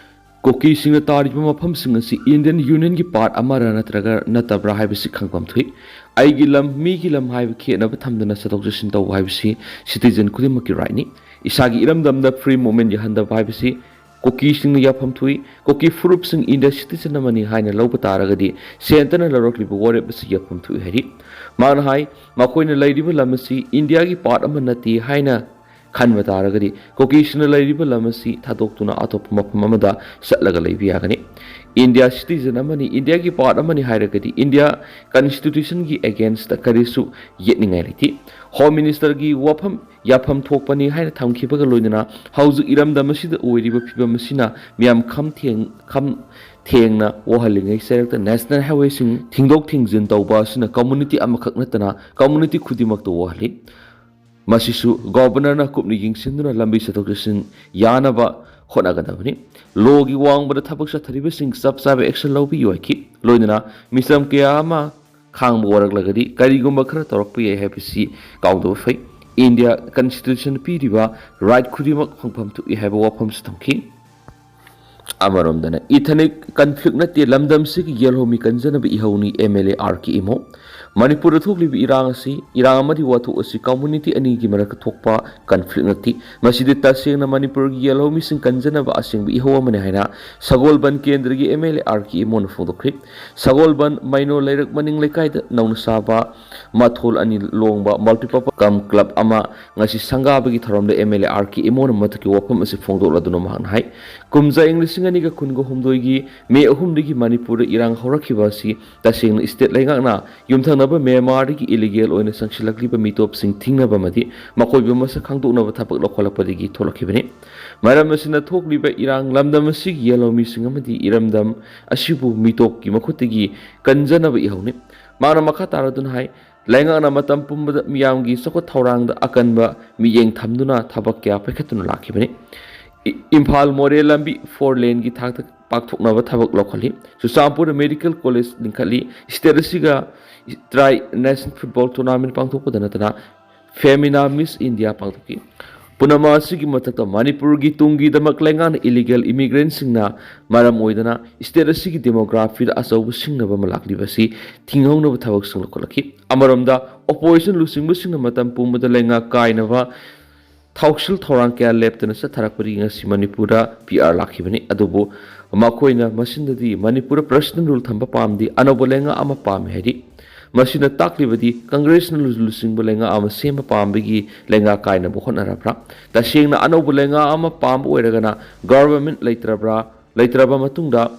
ꯀꯨꯀꯤꯁꯤꯡꯅ ꯇꯥꯔꯤꯕ ꯃꯐꯝꯁꯤꯡ ꯑꯁꯤ Indian Union ꯒꯤ part ꯑꯃꯔ ꯅꯠꯇ꯭ꯔꯒ ꯅꯠꯇꯕ꯭ꯔꯥ ꯍꯥꯏꯕꯁꯤ ꯈꯪꯐꯝ ꯊꯣꯛꯏ꯫ ꯑꯩꯒꯤ ꯂꯝ, ꯃꯤꯒꯤ ꯂꯝ ꯍꯥꯏꯕ ꯈꯦꯠꯅꯕ ꯊꯝꯗꯅ ꯆꯠꯊꯣꯛ ꯆꯠꯁꯤꯟ ꯇꯧꯕ ꯍꯥꯏꯕꯁꯤ citizen ꯈꯨꯗꯤꯡꯃꯛꯀꯤ right ꯅꯤ꯫ ꯏꯁꯥꯒꯤ ꯏꯔꯝꯗꯝꯗ free movement ꯌꯥꯍꯟꯗꯕ ꯍꯥꯏꯕꯁꯤ ꯀꯨꯀꯤꯁꯤꯡꯅ ꯌꯥꯐꯝ ꯊꯣꯛꯏ꯫ ꯀꯨꯀꯤ ꯐꯨꯔꯨꯞꯁꯤꯡ India citizen ꯑꯃꯅꯤ ꯍꯥꯏꯅ ꯂꯧꯕ ꯇꯥꯔꯒꯗꯤ ꯁꯦꯟꯇꯔꯅ ꯂꯧꯔꯛꯂꯤꯕ ꯋꯥꯔꯦꯞ ꯑꯁꯤ ꯌꯥꯐꯝ ꯊꯣꯛꯏ ꯍꯥꯏꯔꯤ꯫ ꯃꯍꯥꯛꯅ ꯍꯥꯏ, ꯃꯈꯣꯏꯅ ꯂꯩꯔꯤꯕ ꯂꯝ ꯑꯁꯤ India ꯒꯤ part ꯑꯃ ꯅꯠꯇꯦ ꯍꯥꯏꯅ ꯈꯟꯕ ꯇꯥꯔꯒꯗꯤ ꯀꯨꯀꯤꯁꯤꯡꯅ ꯂꯩꯔꯤꯕ ꯂꯝ ꯑꯁꯤ ꯊꯥꯗꯣꯛꯇꯨꯅ ꯑꯇꯣꯞꯄ ꯃꯐꯝ ꯑꯃꯗ ꯆꯠꯂꯒ ꯂꯩꯕ ꯌꯥꯒꯅꯤ꯫ India citizen ꯑꯃꯅꯤ, India ꯒꯤ part ꯑꯃꯅꯤ ꯍꯥꯏꯔꯒꯗꯤ India Constitution ꯒꯤ against ꯇ ꯀꯔꯤꯁꯨ ꯌꯦꯠꯅꯤꯡꯉꯥꯏ ꯂꯩꯇꯦ꯫ Home Minister ꯒꯤ ꯋꯥꯐꯝ ꯌꯥꯐꯝ ꯊꯣꯛꯄꯅꯤ ꯍꯥꯏꯅ ꯊꯝꯈꯤꯕꯒ ꯂꯣꯏꯅꯅ ꯍꯧꯖꯤꯛ ꯏꯔꯝꯗꯝ ꯑꯁꯤꯗ ꯑꯣꯏꯔꯤꯕ ꯐꯤꯕꯝ ꯑꯁꯤꯅ ꯃꯤꯌꯥꯝ ꯈꯝ ꯊꯦꯡ-, ꯈꯝ ꯊꯦꯡꯅ ꯋꯥꯍꯜꯂꯤꯉꯩ ꯆꯩꯔꯛꯇ national highway ꯁꯤꯡ ꯊꯤꯡꯗꯣꯛ ꯊꯤꯡꯖꯤꯟ ꯇꯧꯕ ꯑꯁꯤꯅ community ꯑꯃꯈꯛ ꯅꯠꯇꯅ community ꯈꯨꯗꯤꯡꯃꯛꯇ ꯋꯥꯍꯜꯂꯤ꯫ ꯃꯁꯤꯁꯨ ꯒꯣꯚꯔꯅꯔꯅ ꯀꯨꯞꯅ ꯌꯦꯡꯁꯤꯟꯗꯨꯅ ꯂꯝꯕꯤ ꯆꯠꯊꯣꯛ ꯆꯠꯁꯤꯟ ꯌꯥꯅꯕ ꯍꯣꯠꯅꯒꯗꯕꯅꯤ꯫ ꯂꯣꯒꯤ ꯋꯥꯡꯃꯗ ꯊꯕꯛ ꯆꯠꯊꯔꯤꯕꯁꯤꯡ ꯆꯞ ꯆꯥꯕ ꯑꯦꯛꯁꯟ ꯂꯧꯕꯤꯌꯨ ꯍꯥꯏꯈꯤ꯫ ꯂꯣꯏꯅꯅ ꯃꯤꯆꯝ ꯀꯌꯥ ꯑꯃ ꯈꯥꯡꯕ ꯋꯥꯔꯛꯂꯒꯗꯤ ꯀꯔꯤꯒꯨꯝꯕ ꯈꯔ ꯇꯧꯔꯛꯄ ꯌꯥꯏ ꯍꯥꯏꯕꯁꯤ ꯀꯥꯎꯗꯕ ꯐꯩ꯫ ꯏꯟꯗꯤꯌꯥ ꯀꯟꯁꯇꯤꯇ꯭ꯌꯨꯁꯟ ꯄꯤꯔꯤꯕ ꯔꯥꯏꯠ ꯈꯨꯗꯤꯡꯃꯛ ꯐꯪꯐꯝ ꯊꯣꯛꯏ ꯍꯥꯏꯕ ꯋꯥꯐꯝꯁꯨ ꯊꯝꯈꯤ꯫ ꯑꯃꯔꯣꯝꯗꯅ ꯏꯊꯅꯤꯛ ꯀꯟꯐ꯭ꯂꯤꯛ ꯅꯠꯇꯦ, ꯂꯝꯗꯝꯁꯤꯒꯤ ꯌꯦꯜꯍꯧꯃꯤ ꯀꯟꯖꯅꯕ ꯏꯍꯧꯅꯤ, ꯑꯦꯝ ꯑꯦꯜ ꯑꯦ ꯑꯥꯔ ꯀꯦ ꯏꯃꯣ꯫ ꯃꯅꯤꯄꯨꯔꯗ ꯊꯣꯛꯂꯤꯕ ꯏꯔꯥꯡ ꯑꯁꯤ, ꯏꯔꯥꯡ ꯑꯃꯗꯤ ꯋꯥꯊꯣꯛ ꯑꯁꯤ ꯀꯝꯃꯨꯅꯤꯇꯤ ꯑꯅꯤꯒꯤ ꯃꯔꯛꯇ ꯊꯣꯛꯄ ꯀꯟꯐ꯭ꯂꯤꯛ ꯅꯠꯇꯦ꯫ ꯃꯁꯤꯗꯤ ꯇꯁꯦꯡꯅ ꯃꯅꯤꯄꯨꯔꯒꯤ ꯌꯦꯜꯍꯧꯃꯤꯁꯤꯡ ꯀꯟꯖꯅꯕ ꯑꯁꯦꯡꯕ ꯏꯍꯧ ꯑꯃꯅꯤ ꯍꯥꯏꯅ ꯁꯒꯣꯜꯕꯟ ꯀꯦꯟꯗ꯭ꯔꯒꯤ M L A R K ꯏꯃꯣꯅ ꯐꯣꯡꯗꯣꯛꯈ꯭ꯔꯤ꯫ ꯁꯒꯣꯜꯕꯟ ꯃꯩꯅꯣ ꯂꯩꯔꯛ ꯃꯅꯤꯡ ꯂꯩꯀꯥꯏꯗ ꯅꯧꯅ ꯁꯥꯕ ꯃꯊꯣꯜ ꯑꯅꯤ ꯂꯣꯡꯕ ꯃꯜꯇꯤꯄꯔꯄꯁ ꯀꯝ ꯀ꯭ꯂꯕ ꯑꯃ ꯉꯁꯤ ꯁꯪꯒꯥꯕꯒꯤ ꯊꯧꯔꯝꯗ M L A R K ꯏꯃꯣꯅ ꯃꯊꯛꯀꯤ ꯋꯥꯐꯝ ꯑꯁꯤ ꯐꯣꯡꯗꯣꯛꯂꯗꯨꯅ ꯃꯍꯥꯛꯅ ꯍꯥꯏ, ꯀꯨꯝꯖꯥ ꯏꯪ ꯂꯤꯁꯤꯡ ꯑꯅꯤꯒ ꯀꯨꯟꯒ ꯍꯨꯝꯗꯣꯏꯒꯤ ꯃꯦ ꯑꯍꯨꯝꯗꯒꯤ ꯃꯅꯤꯄꯨꯔꯗ ꯏꯔꯥꯡ ꯍꯧꯔꯛꯈꯤꯕ ꯑꯁꯤ ꯇꯁꯦꯡꯅ ꯁ꯭ꯇꯦꯠ ꯂꯩꯉꯥꯛꯅ ꯌꯨꯝꯊꯪꯅꯕ ꯃ꯭ꯌꯥꯟꯃꯥꯔꯗꯒꯤ ꯏꯂꯤꯒꯦꯜ ꯑꯣꯏꯅ ꯆꯪꯁꯤꯜꯂꯛꯂꯤꯕ ꯃꯤꯇꯣꯞꯁꯤꯡ ꯊꯤꯡꯅꯕ ꯑꯃꯗꯤ ꯃꯈꯣꯏꯕꯨ ꯃꯁꯛ ꯈꯪꯗꯣꯛꯅꯕ ꯊꯕꯛ ꯂꯧꯈꯠꯂꯛꯄꯗꯒꯤ ꯊꯣꯛꯂꯛꯈꯤꯕꯅꯤ꯫ ꯃꯔꯝ ꯑꯁꯤꯅ ꯊꯣꯛꯂꯤꯕ ꯏꯔꯥꯡ ꯂꯝꯗꯝ ꯑꯁꯤꯒꯤ ꯌꯦꯜꯍꯧꯃꯤꯁꯤꯡ ꯑꯃꯗꯤ ꯏꯔꯝꯗꯝ ꯑꯁꯤꯕꯨ ꯃꯤꯇꯣꯞꯀꯤ ꯃꯈꯨꯠꯇꯒꯤ ꯀꯟꯖꯅꯕ ꯏꯍꯧꯅꯤ꯫ ꯃꯍꯥꯛꯅ ꯃꯈꯥ ꯇꯥꯔꯗꯨꯅ ꯍꯥꯏ, ꯂꯩꯉꯥꯛꯅ ꯃꯇꯝ ꯄꯨꯝꯕꯗ ꯃꯤꯌꯥꯝꯒꯤ ꯆꯥꯎꯈꯠ ꯊꯧꯔꯥꯡꯗ ꯑꯀꯟꯕ ꯃꯤꯠꯌꯦꯡ ꯊꯝꯗꯨꯅ ꯊꯕꯛ ꯀꯌꯥ ꯄꯥꯏꯈꯠꯇꯨꯅ ꯂꯥꯛꯈꯤꯕꯅꯤ꯫ ꯏ-, ꯏꯝꯐꯥꯜ ꯃꯣꯔꯦ ꯂꯝꯕꯤ ꯐꯣꯔ ꯂꯦꯟꯒꯤ ꯊꯥꯛꯇ ꯄꯥꯛꯊꯣꯛꯅꯕ ꯊꯕꯛ ꯂꯧꯈꯠꯂꯤ꯫ ꯆꯨꯔꯆꯥꯟꯄꯨꯔꯗ ꯃꯦꯗꯤꯀꯦꯜ ꯀꯣꯂꯦꯖ ꯂꯤꯡꯈꯠꯂꯤ꯫ ꯁ꯭ꯇꯦꯠ ꯑꯁꯤꯒ ꯇ꯭ꯔꯥꯏ ꯅꯦꯁꯅꯦꯜ ꯐꯨꯠꯕꯣꯜ ꯇꯣꯔꯅꯥꯃꯦꯟ ꯄꯥꯡꯊꯣꯛꯄꯗ ꯅꯠꯇꯅ ꯐꯦꯃꯤꯅꯥ ꯃꯤꯁ ꯏꯟꯗꯤꯌꯥ ꯄꯥꯡꯊꯣꯛꯈꯤ꯫ ꯄꯨꯝꯅꯃꯛ ꯑꯁꯤꯒꯤ ꯃꯊꯛꯇ ꯃꯅꯤꯄꯨꯔꯒꯤ ꯇꯨꯡꯒꯤꯗꯃꯛ ꯂꯩꯉꯥꯛꯅ ꯏꯂꯤꯒꯦꯜ ꯏꯃꯤꯒ꯭ꯔꯦꯟꯁꯤꯡꯅ ꯃꯔꯝ ꯑꯣꯏꯗꯨꯅ ꯁ꯭ꯇꯦꯠ ꯑꯁꯤꯒꯤ ꯗꯦꯃꯣꯒ꯭ꯔꯥꯐꯤꯗ ꯑꯆꯧꯕ ꯁꯤꯡꯅꯕ ꯑꯃ ꯂꯥꯛꯂꯤꯕ ꯑꯁꯤ ꯊꯤꯡꯍꯧꯅꯕ ꯊꯕꯛꯁꯤꯡ ꯂꯧꯈꯠꯂꯛꯈꯤ꯫ ꯑꯃꯔꯣꯝꯗ, ꯑꯣꯄꯣꯖꯤꯁꯟ ꯂꯨꯆꯤꯡꯕꯁꯤꯡꯅ ꯃꯇꯝ ꯄꯨꯝꯕꯗ ꯂꯩꯉꯥꯛ ꯀꯥꯏꯅꯕ ꯊꯧꯁꯤꯜ ꯊꯧꯔꯥꯡ ꯀꯌꯥ ꯂꯦꯞꯇꯅ ꯆꯠꯊꯔꯛꯄꯗꯒꯤ ꯉꯁꯤ ꯃꯅꯤꯄꯨꯔꯗ ꯄꯤ ꯑꯥꯔ ꯂꯥꯛꯈꯤꯕꯅꯤ꯫ ꯑꯗꯨꯕꯨ ꯃꯈꯣꯏꯅ ꯃꯁꯤꯗꯗꯤ ꯃꯅꯤꯄꯨꯔꯗ ꯄ꯭ꯔꯁꯅꯦꯜ ꯔꯨꯜ ꯊꯝꯕ ꯄꯥꯝꯗꯦ, ꯑꯅꯧꯕ ꯂꯩꯉꯥꯛ ꯑꯃ ꯄꯥꯝꯃꯤ ꯍꯥꯏꯔꯤ꯫ ꯃꯁꯤꯅ ꯇꯥꯛꯂꯤꯕꯗꯤ ꯀꯪꯒ꯭ꯔꯦꯁꯅ ꯂꯨ-, ꯂꯨꯆꯤꯡꯕ ꯂꯩꯉꯥꯛ ꯑꯃ ꯁꯦꯝꯕ ꯄꯥꯝꯕꯒꯤ ꯂꯩꯉꯥꯛ ꯀꯥꯏꯅꯕ ꯍꯣꯠꯅꯔꯕ꯭ꯔꯥ? ꯇꯁꯦꯡꯅ ꯑꯅꯧꯕ ꯂꯩꯉꯥꯛ ꯑꯃ ꯄꯥꯝꯕ ꯑꯣꯏꯔꯒꯅ ꯒꯚꯔꯟꯃꯦꯟꯠ ꯂꯩꯇ꯭ꯔꯕ꯭ꯔꯥ? ꯂꯩꯇ꯭ꯔꯕ ꯃꯇꯨꯡꯗ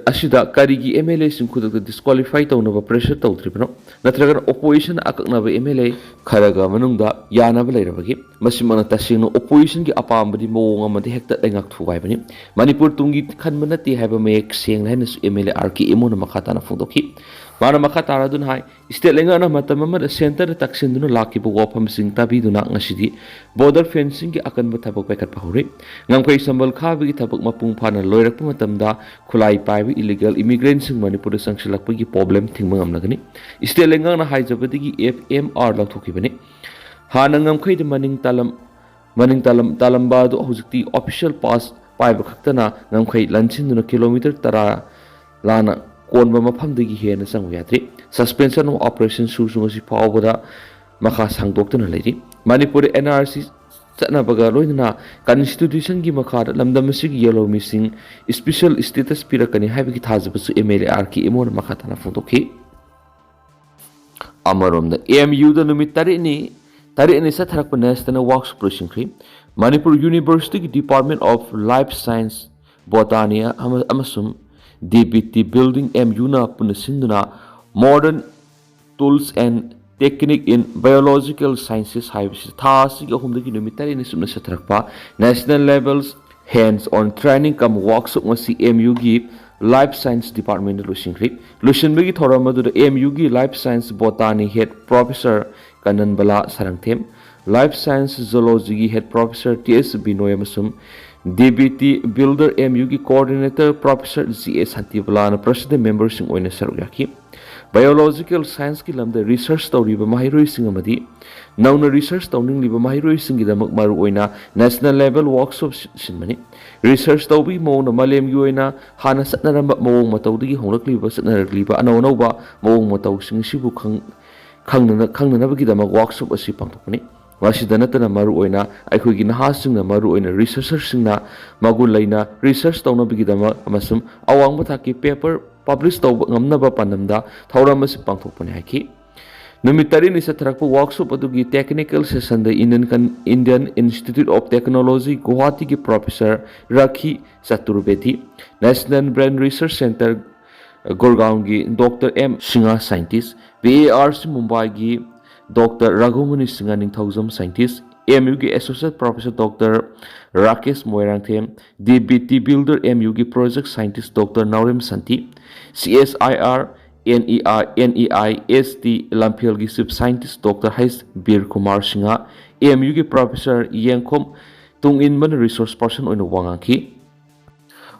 ꯑꯁꯤꯗ ꯀꯔꯤꯒꯤ ꯑꯦꯝ ꯑꯦꯜ ꯑꯦꯁꯤꯡ ꯈꯨꯗꯛꯇ ꯗꯤꯁꯀ꯭ꯋꯥꯂꯤꯐꯥꯏ ꯇꯧꯅꯕ ꯄ꯭ꯔꯦꯁꯔ ꯇꯧꯗ꯭ꯔꯤꯕꯅꯣ? ꯅꯠꯇ꯭ꯔꯒꯅ ꯑꯣꯄꯣꯖꯤꯁꯟ ꯑꯀꯛꯅꯕ ꯑꯦꯝ ꯑꯦꯜ ꯑꯦ ꯈꯔꯒ ꯃꯅꯨꯡꯗ ꯌꯥꯅꯕ ꯂꯩꯔꯕꯒꯦ? ꯃꯁꯤꯃꯛꯅ ꯇꯁꯦꯡꯅ ꯑꯣꯄꯣꯖꯤꯁꯟꯒꯤ ꯑꯄꯥꯝꯕꯗꯤ ꯃꯑꯣꯡ ꯑꯃꯗ ꯍꯦꯛꯇ ꯂꯩꯉꯥꯛ ꯊꯨꯒꯥꯏꯕꯅꯤ꯫ ꯃꯅꯤꯄꯨꯔ ꯇꯨꯡꯒꯤ ꯈꯟꯕ ꯅꯠꯇꯦ ꯍꯥꯏꯕ ꯃꯌꯦꯛ ꯁꯦꯡꯅ ꯍꯥꯏꯅꯁꯨ M L A R K ꯏꯃꯣꯅ ꯃꯈꯥ ꯇꯥꯅ ꯐꯣꯡꯗꯣꯛꯈꯤ꯫ ꯃꯥꯅ ꯃꯈꯥ ꯇꯥꯔꯗꯨꯅ ꯍꯥꯏ, ꯁ꯭ꯇꯦꯠ ꯂꯩꯉꯥꯛꯅ ꯃꯇꯝ ꯑꯃꯗ ꯁꯦꯟꯇꯔꯗ ꯇꯛꯁꯤꯟꯗꯨꯅ ꯂꯥꯛꯈꯤꯕ ꯋꯥꯐꯝꯁꯤꯡ ꯇꯥꯕꯤꯗꯨꯅ ꯉꯁꯤꯗꯤ ꯕꯣꯔꯗꯔ ꯐꯦꯟꯁꯤꯡꯒꯤ ꯑꯀꯟꯕ ꯊꯕꯛ ꯄꯥꯏꯈꯠꯄ ꯍꯧꯔꯦ꯫ ꯉꯝꯈꯩ ꯁꯝꯕꯜ ꯈꯥꯕꯒꯤ ꯊꯕꯛ ꯃꯄꯨꯡ ꯐꯥꯅ ꯂꯣꯏꯔꯛꯄ ꯃꯇꯝꯗ ꯈꯨꯠꯂꯥꯏ ꯄꯥꯏꯕ ꯏꯂꯤꯒꯦꯜ ꯏꯃꯤꯒ꯭ꯔꯦꯟꯁꯤꯡ ꯃꯅꯤꯄꯨꯔꯗ ꯆꯪꯁꯤꯜꯂꯛꯄꯒꯤ ꯄ꯭ꯔꯣꯕ꯭ꯂꯦꯝ ꯊꯤꯡꯕ ꯉꯝꯂꯒꯅꯤ꯫ ꯁ꯭ꯇꯦꯠ ꯂꯩꯉꯥꯛꯅ ꯍꯥꯏꯖꯕꯗꯒꯤ ꯑꯦꯐ ꯑꯦꯝ ꯑꯥꯔ ꯂꯧꯊꯣꯛꯈꯤꯕꯅꯤ꯫ ꯍꯥꯟꯅ ꯉꯝꯈꯩꯗ ꯃꯅꯤꯡ ꯇꯥꯂꯝ ꯃꯅꯤꯡ ꯇꯥꯂꯝ ꯇꯥꯂꯝꯕ ꯑꯗꯨ ꯍꯧꯖꯤꯛꯇꯤ ꯑꯣꯐꯤꯁꯤꯌꯦꯜ ꯄꯥꯁ ꯄꯥꯏꯕ ꯈꯛꯇꯅ ꯉꯝꯈꯩ ꯂꯟꯁꯤꯟꯗꯨꯅ ꯀꯤꯂꯣꯃꯤꯇꯔ ꯇꯔꯥ ꯂꯥꯟꯅ ꯀꯣꯟꯕ ꯃꯐꯝꯗꯒꯤ ꯍꯦꯟꯅ ꯆꯪꯕ ꯌꯥꯗ꯭ꯔꯤ꯫ Suspension of Operation ꯁꯨꯁꯨ ꯉꯁꯤ ꯐꯥꯎꯕꯗ ꯃꯈꯥ ꯁꯥꯡꯗꯣꯛꯇꯨꯅ ꯂꯩꯔꯤ꯫ ꯃꯅꯤꯄꯨꯔ ꯑꯦꯟ ꯑꯥꯔ ꯁꯤ ꯆꯠꯅꯕꯒ ꯂꯣꯏꯅꯅ ꯀꯟꯁꯇꯤꯇ꯭ꯌꯨꯁꯟꯒꯤ ꯃꯈꯥꯗ ꯂꯝꯗꯝ ꯑꯁꯤꯒꯤ ꯌꯦꯜꯍꯧꯃꯤꯁꯤꯡ ꯏꯁꯄꯤꯁꯦꯜ ꯁ꯭ꯇꯦꯇꯁ ꯄꯤꯔꯛꯀꯅꯤ ꯍꯥꯏꯕꯒꯤ ꯊꯥꯖꯕꯁꯨ M L A R K ꯏꯃꯣꯅ ꯃꯈꯥ ꯇꯥꯅ ꯐꯣꯡꯗꯣꯛꯈꯤ꯫ ꯑꯃꯔꯣꯝꯗ ꯑꯦꯝ ꯌꯨꯗ ꯅꯨꯃꯤꯠ ꯇꯔꯦꯠꯅꯤ ꯇꯔꯦꯠꯅꯤ ꯆꯠꯊꯔꯛꯄ ꯅꯦꯁꯅꯦꯜ ꯋꯥꯛꯁꯣꯞ ꯂꯣꯏꯁꯤꯟꯈ꯭ꯔꯤ꯫ ꯃꯅꯤꯄꯨꯔ ꯌꯨꯅꯤꯚꯔꯁꯤꯇꯤꯒꯤ department of life science, botany ꯑꯃ-, ꯑꯃꯁꯨꯡ D B T building M ꯌꯨꯅ ꯄꯨꯟꯅ ꯁꯤꯟꯗꯨꯅ Modern Tools and Technique in Biological Sciences ꯍꯥꯏꯕꯁꯤ ꯊꯥ ꯑꯁꯤꯒꯤ ꯑꯍꯨꯝꯗꯒꯤ ꯅꯨꯃꯤꯠ ꯇꯔꯦꯠꯅꯤ ꯆꯨꯞꯅ ꯆꯠꯊꯔꯛꯄ national level hands on training cum workshop ꯉꯁꯤ ꯑꯦꯝ ꯌꯨꯒꯤ ꯂꯥꯏꯐ ꯁꯥꯏꯟꯁ ꯗꯤꯄꯥꯔꯠꯃꯦꯟꯗ ꯂꯣꯏꯁꯤꯟꯈ꯭ꯔꯤ꯫ ꯂꯣꯏꯁꯤꯟꯕꯒꯤ ꯊꯧꯔꯝ ꯑꯗꯨꯗ ꯑꯦꯝ ꯌꯨꯒꯤ life science botany head professor Kananbala Sarangthem, life science ꯖꯨꯂꯣꯖꯤꯒꯤ head professor T S Binoy ꯑꯃꯁꯨꯡ D B T builder M ꯌꯨꯒꯤ ꯀꯣꯑꯣꯔꯗꯤꯅꯦꯇꯔ ꯄ꯭ꯔꯣꯐꯦꯁꯔ ꯖꯤ ꯑꯦ ꯁꯥꯟꯇꯤꯕꯂꯥꯅ ꯄ꯭ꯔꯁꯤꯗꯦꯟ ꯃꯦꯝꯕꯔꯁꯤꯡ ꯑꯣꯏꯅ ꯁꯔꯨꯛ ꯌꯥꯈꯤ꯫ ꯕꯥꯏꯑꯣꯂꯣꯖꯤꯀꯦꯜ ꯁꯥꯏꯟꯁꯀꯤ ꯂꯝꯗ ꯔꯤꯁꯔꯆ ꯇꯧꯔꯤꯕ ꯃꯍꯩꯔꯣꯏꯁꯤꯡ ꯑꯃꯗꯤ ꯅꯧꯅ ꯔꯤꯁꯔꯆ ꯇꯧꯅꯤꯡꯂꯤꯕ ꯃꯍꯩꯔꯣꯏꯁꯤꯡꯒꯤꯗꯃꯛ ꯃꯔꯨꯑꯣꯏꯅ ꯅꯦꯁꯅꯦꯜ ꯂꯦꯚꯦꯜ ꯋꯥꯛꯁꯣꯞ ꯁꯤ-, ꯁꯤꯟꯕꯅꯤ꯫ ꯔꯤꯁꯔꯆ ꯇꯧꯕꯒꯤ ꯃꯑꯣꯡꯗ ꯃꯥꯂꯦꯝꯒꯤ ꯑꯣꯏꯅ ꯍꯥꯟꯅ ꯆꯠꯅꯔꯝꯕ ꯃꯑꯣꯡ ꯃꯇꯧꯗꯒꯤ ꯍꯣꯡꯂꯛꯂꯤꯕ, ꯆꯠꯅꯔꯛꯂꯤꯕ ꯑꯅꯧ ꯑꯅꯧꯕ ꯃꯑꯣꯡ ꯃꯇꯧꯁꯤꯡ ꯑꯁꯤꯕꯨ ꯈꯪ-, ꯈꯪꯅꯅ-, ꯈꯪꯅꯅꯕꯒꯤꯗꯃꯛ ꯋꯥꯛꯁꯣꯞ ꯑꯁꯤ ꯄꯥꯡꯊꯣꯛꯄꯅꯤ꯫ ꯃꯁꯤꯗ ꯅꯠꯇꯅ ꯃꯔꯨꯑꯣꯏꯅ ꯑꯩꯈꯣꯏꯒꯤ ꯅꯍꯥꯁꯤꯡꯅ, ꯃꯔꯨꯑꯣꯏꯅ ꯔꯤꯁꯔꯆꯔꯁꯤꯡꯅ ꯃꯒꯨꯟ ꯂꯩꯅ ꯔꯤꯁꯔꯆ ꯇꯧꯅꯕꯒꯤꯗꯃꯛ ꯑꯃꯁꯨꯡ ꯑꯋꯥꯡꯕ ꯊꯥꯛꯀꯤ ꯄꯦꯄꯔ ꯄꯕ꯭ꯂꯤꯁ ꯇꯧꯕ ꯉꯝꯅꯕ ꯄꯥꯟꯗꯝꯗ ꯊꯧꯔꯝ ꯑꯁꯤ ꯄꯥꯡꯊꯣꯛꯄꯅꯤ ꯍꯥꯏꯈꯤ꯫ ꯅꯨꯃꯤꯠ ꯇꯔꯦꯠꯅꯤ ꯆꯠꯊꯔꯛꯄ ꯋꯥꯛꯁꯣꯞ ꯑꯗꯨꯒꯤ ꯇꯦꯛꯅꯤꯀꯦꯜ ꯁꯦꯁꯟꯗ Indian Con-, Indian Institute of Technology Guwahati ꯒꯤ professor Rakhi Chaturvedi, National Brain Research Centre ꯒꯨꯔꯒꯥꯎꯟꯒꯤ doctor M Singh scientist, B A R C ꯃꯨꯝꯕꯥꯏꯒꯤ doctor Raghumani Singh Ningthoujam scientist, M ꯌꯨꯒꯤ associate professor doctor Rakesh Moirangthem, D B T builder M ꯌꯨꯒꯤ project scientist doctor Naorem Shanti, C S I R NEI, NEIST ꯂꯝꯐꯦꯜꯒꯤ Chief Scientist Doctor H Bir Kumar Singh, AMUꯒꯤ Professor ꯌꯦꯡꯈꯣꯝ ꯇꯨꯡꯏꯟꯕꯅ resource person ꯑꯣꯏꯅ ꯋꯥ ꯉꯥꯡꯈꯤ꯫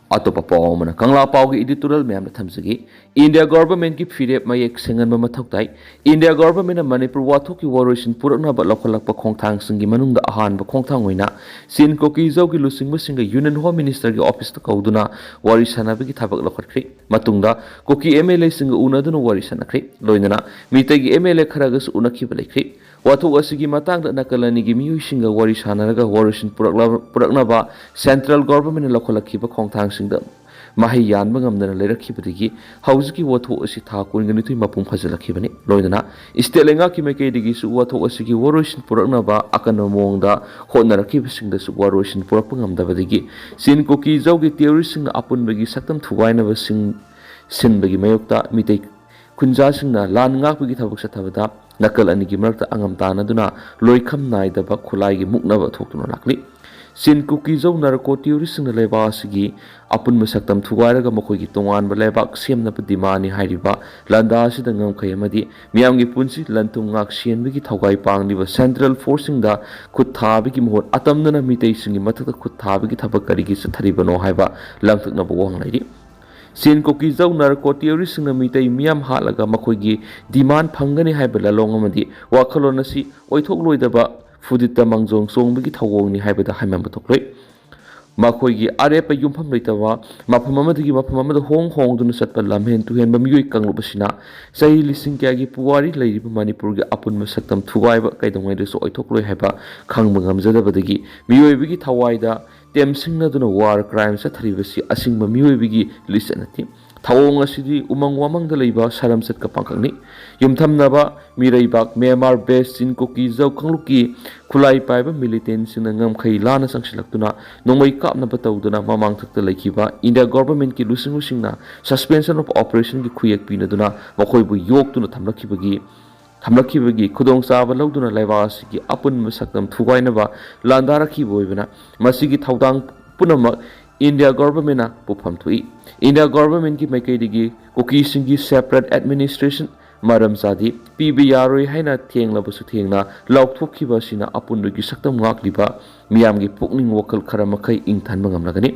ꯑꯇꯣꯞꯄ ꯄꯥꯎ ꯑꯃꯅ ꯀꯪꯂꯥ ꯄꯥꯎꯒꯤ editorial ꯃꯌꯥꯝꯗ ꯊꯝꯖꯒꯦ꯫ India Governmentꯀꯤ ꯐꯤꯔꯦꯞ ꯃꯌꯦꯛ ꯁꯦꯡꯍꯟꯕ ꯃꯊꯧ ꯇꯥꯏ꯫ India Governmentꯅ ꯃꯅꯤꯄꯨꯔ ꯋꯥꯊꯣꯛꯀꯤ ꯋꯥꯔꯣꯏꯁꯤꯟ ꯄꯨꯔꯛꯅꯕ ꯂꯧꯈꯠꯂꯛꯄ ꯈꯣꯡꯊꯥꯡꯁꯤꯡꯒꯤ ꯃꯅꯨꯡꯗ ꯑꯍꯥꯟꯕ ꯈꯣꯡꯊꯥꯡ ꯑꯣꯏꯅ ꯁꯤꯟ ꯀꯨꯀꯤꯖꯧꯒꯤ ꯂꯨꯆꯤꯡꯕꯁꯤꯡꯒ Union Home Ministerꯒꯤ officeꯇ ꯀꯧꯗꯨꯅ ꯋꯥꯔꯤ ꯁꯥꯟꯅꯕꯒꯤ ꯊꯕꯛ ꯂꯧꯈꯠꯈ꯭ꯔꯦ꯫ ꯃꯇꯨꯡꯗ ꯀꯨꯀꯤ MLAꯁꯤꯡꯒ ꯎꯅꯗꯨꯅ ꯋꯥꯔꯤ ꯁꯥꯟꯅꯈ꯭ꯔꯦ꯫ ꯂꯣꯏꯅꯅ ꯃꯤꯇꯩꯒꯤ MLA ꯈꯔꯒꯁꯨ ꯎꯅꯈꯤꯕ ꯂꯩꯈ꯭ꯔꯦ꯫ ꯋꯥꯊꯣꯛ ꯑꯁꯤꯒꯤ ꯃꯇꯥꯡꯗ ꯅꯥꯀꯜ ꯑꯅꯤꯒꯤ ꯃꯤꯑꯣꯏꯁꯤꯡꯒ ꯋꯥꯔꯤ ꯁꯥꯟꯅꯔꯒ ꯋꯥꯔꯣꯏꯁꯤꯟ ꯄꯨꯔꯛꯂ-, ꯄꯨꯔꯛꯅꯕ Central Governmentꯅ ꯂꯧꯈꯠꯂꯛꯈꯤꯕ ꯈꯣꯡꯊꯥꯡꯁꯤꯡꯗ ꯃꯍꯩ ꯌꯥꯟꯕ ꯉꯝꯗꯅ ꯂꯩꯔꯛꯈꯤꯕꯗꯒꯤ ꯍꯧꯖꯤꯛꯀꯤ ꯋꯥꯊꯣꯛ ꯑꯁꯤ ꯊꯥ ꯀꯨꯟꯒ ꯅꯤꯊꯣꯏ ꯃꯄꯨꯡ ꯐꯥꯖꯤꯜꯂꯛꯈꯤꯕꯅꯤ꯫ ꯂꯣꯏꯅꯅ state ꯂꯩꯉꯥꯛꯀꯤ ꯃꯥꯏꯀꯩꯗꯒꯤꯁꯨ ꯋꯥꯊꯣꯛ ꯑꯁꯤꯒꯤ ꯋꯥꯔꯣꯏꯁꯤꯟ ꯄꯨꯔꯛꯅꯕ ꯑꯀꯟꯕ ꯃꯑꯣꯡꯗ ꯍꯣꯠꯅꯔꯛꯈꯤꯕꯁꯤꯡꯗꯁꯨ ꯋꯥꯔꯣꯏꯁꯤꯟ ꯄꯨꯔꯛꯄ ꯉꯝꯗꯕꯗꯒꯤ ꯁꯤꯟ ꯀꯨꯀꯤꯖꯧꯒꯤ ꯇꯦꯔꯣꯔꯤꯁꯁꯤꯡꯅ ꯑꯄꯨꯟꯕꯒꯤ ꯁꯛꯇꯝ ꯊꯨꯒꯥꯏꯅꯕꯁꯤꯡ ꯁꯤꯟꯕꯒꯤ ꯃꯥꯌꯣꯛꯇ ꯃꯤꯇꯩ ꯈꯨꯟꯖꯥꯁꯤꯡꯅ ꯂꯥꯟ ꯉꯥꯛꯄꯒꯤ ꯊꯕꯛ ꯆꯠꯊꯕꯗ ꯅꯥꯀꯜ ꯑꯅꯤꯒꯤ ꯃꯔꯛꯇ ꯑꯉꯝ ꯇꯥꯟꯅꯗꯨꯅ ꯂꯣꯏꯈꯝ ꯅꯥꯏꯗꯕ ꯈꯨꯠꯂꯥꯏꯒꯤ ꯃꯨꯛꯅꯕ ꯊꯣꯛꯇꯨꯅ ꯂꯥꯛꯂꯤ꯫ ꯁꯤꯟ ꯀꯨꯀꯤꯖꯧ ꯅꯥꯔꯀꯣ ꯇꯦꯔꯣꯔꯤꯁꯁꯤꯡꯅ ꯂꯩꯕꯥꯛ ꯑꯁꯤꯒꯤ ꯑꯄꯨꯟꯕ ꯁꯛꯇꯝ ꯊꯨꯒꯥꯏꯔꯒ ꯃꯈꯣꯏꯒꯤ ꯇꯣꯉꯥꯟꯕ ꯂꯩꯕꯥꯛ ꯁꯦꯝꯅꯕ demand ꯅꯤ ꯍꯥꯏꯔꯤꯕ ꯂꯥꯟꯗꯥ ꯑꯁꯤꯗ ꯉꯝꯈꯩ ꯑꯃꯗꯤ ꯃꯤꯌꯥꯝꯒꯤ ꯄꯨꯟꯁꯤ ꯂꯟ ꯊꯨꯝ ꯉꯥꯛ ꯁꯦꯟꯕꯒꯤ ꯊꯧꯒꯥꯏ ꯄꯥꯡꯂꯤꯕ Central Forceꯁꯤꯡꯗ ꯈꯨꯠ ꯊꯥꯕꯒꯤ ꯃꯍꯨꯠ ꯑꯇꯝꯅꯅ ꯃꯤꯇꯩꯁꯤꯡꯒꯤ ꯃꯊꯛꯇ ꯈꯨꯠ ꯊꯥꯕꯒꯤ ꯊꯕꯛ ꯀꯔꯤꯒꯤ ꯆꯠꯊꯔꯤꯕꯅꯣ ꯍꯥꯏꯕ ꯂꯥꯡꯇꯛꯅꯕ ꯋꯥꯍꯪ ꯂꯩꯔꯤ꯫ ꯁꯤꯟ ꯀꯨꯀꯤꯖꯧ ꯅꯥꯔꯀꯣ ꯇꯦꯔꯣꯔꯤꯁꯁꯤꯡꯅ ꯃꯤꯇꯩ ꯃꯤꯌꯥꯝ ꯍꯥꯠꯂꯒ ꯃꯈꯣꯏꯒꯤ demand ꯐꯪꯒꯅꯤ ꯍꯥꯏꯕ ꯂꯥꯂꯣꯡ ꯑꯃꯗꯤ ꯋꯥꯈꯜꯂꯣꯟ ꯑꯁꯤ ꯑꯣꯏꯊꯣꯛꯂꯣꯏꯗꯕ ꯐꯨꯗꯤꯠꯇ ꯃꯥꯡꯖꯣꯡ ꯆꯣꯡꯕꯒꯤ ꯊꯧꯑꯣꯡꯅꯤ ꯍꯥꯏꯕꯗ ꯍꯥꯏꯃꯟꯕ ꯊꯣꯛꯂꯣꯏ꯫ ꯃꯈꯣꯏꯒꯤ ꯑꯔꯦꯞꯄ ꯌꯨꯝꯐꯝ ꯂꯩꯇꯕ ꯃꯐꯝ ꯑꯃꯗꯒꯤ ꯃꯐꯝ ꯑꯃꯗ ꯍꯣꯡ ꯍꯣꯡꯗꯨꯅ ꯆꯠꯄ ꯂꯝꯍꯦꯟ ꯇꯨꯍꯦꯟꯕ ꯃꯤꯑꯣꯏ ꯀꯥꯡꯂꯨꯞ ꯑꯁꯤꯅ ꯆꯍꯤ ꯂꯤꯁꯤꯡ ꯀꯌꯥꯒꯤ ꯄꯨꯋꯥꯔꯤ ꯂꯩꯔꯤꯕ ꯃꯅꯤꯄꯨꯔꯒꯤ ꯑꯄꯨꯟꯕ ꯁꯛꯇꯝ ꯊꯨꯒꯥꯏꯕ ꯀꯩꯗꯧꯉꯩꯗꯁꯨ ꯑꯣꯏꯊꯣꯛꯂꯣꯏ ꯍꯥꯏꯕ ꯈꯪꯕ ꯉꯝꯖꯗꯕꯗꯒꯤ ꯃꯤꯑꯣꯏꯕꯒꯤ ꯊꯋꯥꯏꯗ ꯇꯦꯝꯁꯤꯡꯅꯗꯨꯅ war crime ꯆꯠꯊꯔꯤꯕꯁꯤ ꯑꯁꯤꯡꯕ ꯃꯤꯑꯣꯏꯕꯒꯤ ꯂꯤꯆꯠ ꯅꯠꯇꯦ꯫ ꯊꯧꯑꯣꯡ ꯑꯁꯤꯗꯤ ꯎꯃꯪ ꯋꯥꯃꯪꯗ ꯂꯩꯕ ꯁꯥꯔꯝꯆꯠꯀ ꯄꯥꯡꯈꯛꯅꯤ꯫ ꯌꯨꯝꯊꯝꯅꯕ ꯃꯤꯔꯩꯕꯥꯛ ꯃ꯭ꯌꯥꯟꯃꯥꯔ based ꯁꯤꯟ ꯀꯨꯀꯤꯖꯧ ꯀꯥꯡꯂꯨꯞꯀꯤ ꯈꯨꯠꯂꯥꯏ ꯄꯥꯏꯕ militantꯁꯤꯡꯅ ꯉꯝꯈꯩ ꯂꯥꯟꯅ ꯆꯪꯁꯤꯜꯂꯛꯇꯨꯅ ꯅꯣꯡꯃꯩ ꯀꯥꯞꯅꯕ ꯇꯧꯗꯨꯅ ꯃꯃꯥꯡꯊꯛꯇ ꯂꯩꯈꯤꯕ India Governmentꯀꯤ ꯂꯨꯆꯤꯡꯕꯁꯤꯡꯅ suspension of operationꯒꯤ ꯈꯨꯌꯦꯛ ꯄꯤꯅꯗꯨꯅ ꯃꯈꯣꯏꯕꯨ ꯌꯣꯛꯇꯨꯅ ꯊꯝꯂꯛꯈꯤꯕꯒꯤ ꯊꯝꯂꯛꯈꯤꯕꯒꯤ ꯈꯨꯗꯣꯡꯆꯥꯕ ꯂꯧꯗꯨꯅ ꯂꯩꯕꯥꯛ ꯑꯁꯤꯒꯤ ꯑꯄꯨꯟꯕ ꯁꯛꯇꯝ ꯊꯨꯒꯥꯏꯅꯕ ꯂꯥꯟꯗꯥꯔꯛꯈꯤꯕ ꯑꯣꯏꯕꯅ ꯃꯁꯤꯒꯤ ꯊꯧꯗꯥꯡ ꯄꯨꯝꯅꯃꯛ ꯏꯟꯗꯤꯌꯥ ꯒꯣꯚꯔꯟꯃꯦꯟꯅ ꯄꯨꯐꯝ ꯊꯣꯛꯏ꯫ ꯏꯟꯗꯤꯌꯥ ꯒꯣꯚꯔꯟꯃꯦꯟꯒꯤ ꯃꯥꯏꯀꯩꯗꯒꯤ ꯀꯨꯀꯤꯁꯤꯡꯒꯤ ꯁꯦꯄꯔꯦꯠ ꯑꯦꯗꯃꯤꯅꯤꯁꯇ꯭ꯔꯦꯁꯟ ꯃꯔꯝ ꯆꯥꯗꯦ, ꯄꯤꯕ ꯌꯥꯔꯣꯏ ꯍꯥꯏꯅ ꯊꯦꯡꯂꯕꯁꯨ ꯊꯦꯡꯅ ꯂꯥꯎꯊꯣꯛꯈꯤꯕ ꯑꯁꯤꯅ ꯑꯄꯨꯟꯕꯒꯤ ꯁꯛꯇꯝ ꯉꯥꯛꯂꯤꯕ ꯃꯤꯌꯥꯝꯒꯤ ꯄꯨꯛꯅꯤꯡ ꯋꯥꯈꯜ ꯈꯔ ꯃꯈꯩ ꯏꯪꯊꯍꯟꯕ ꯉꯝꯂꯒꯅꯤ꯫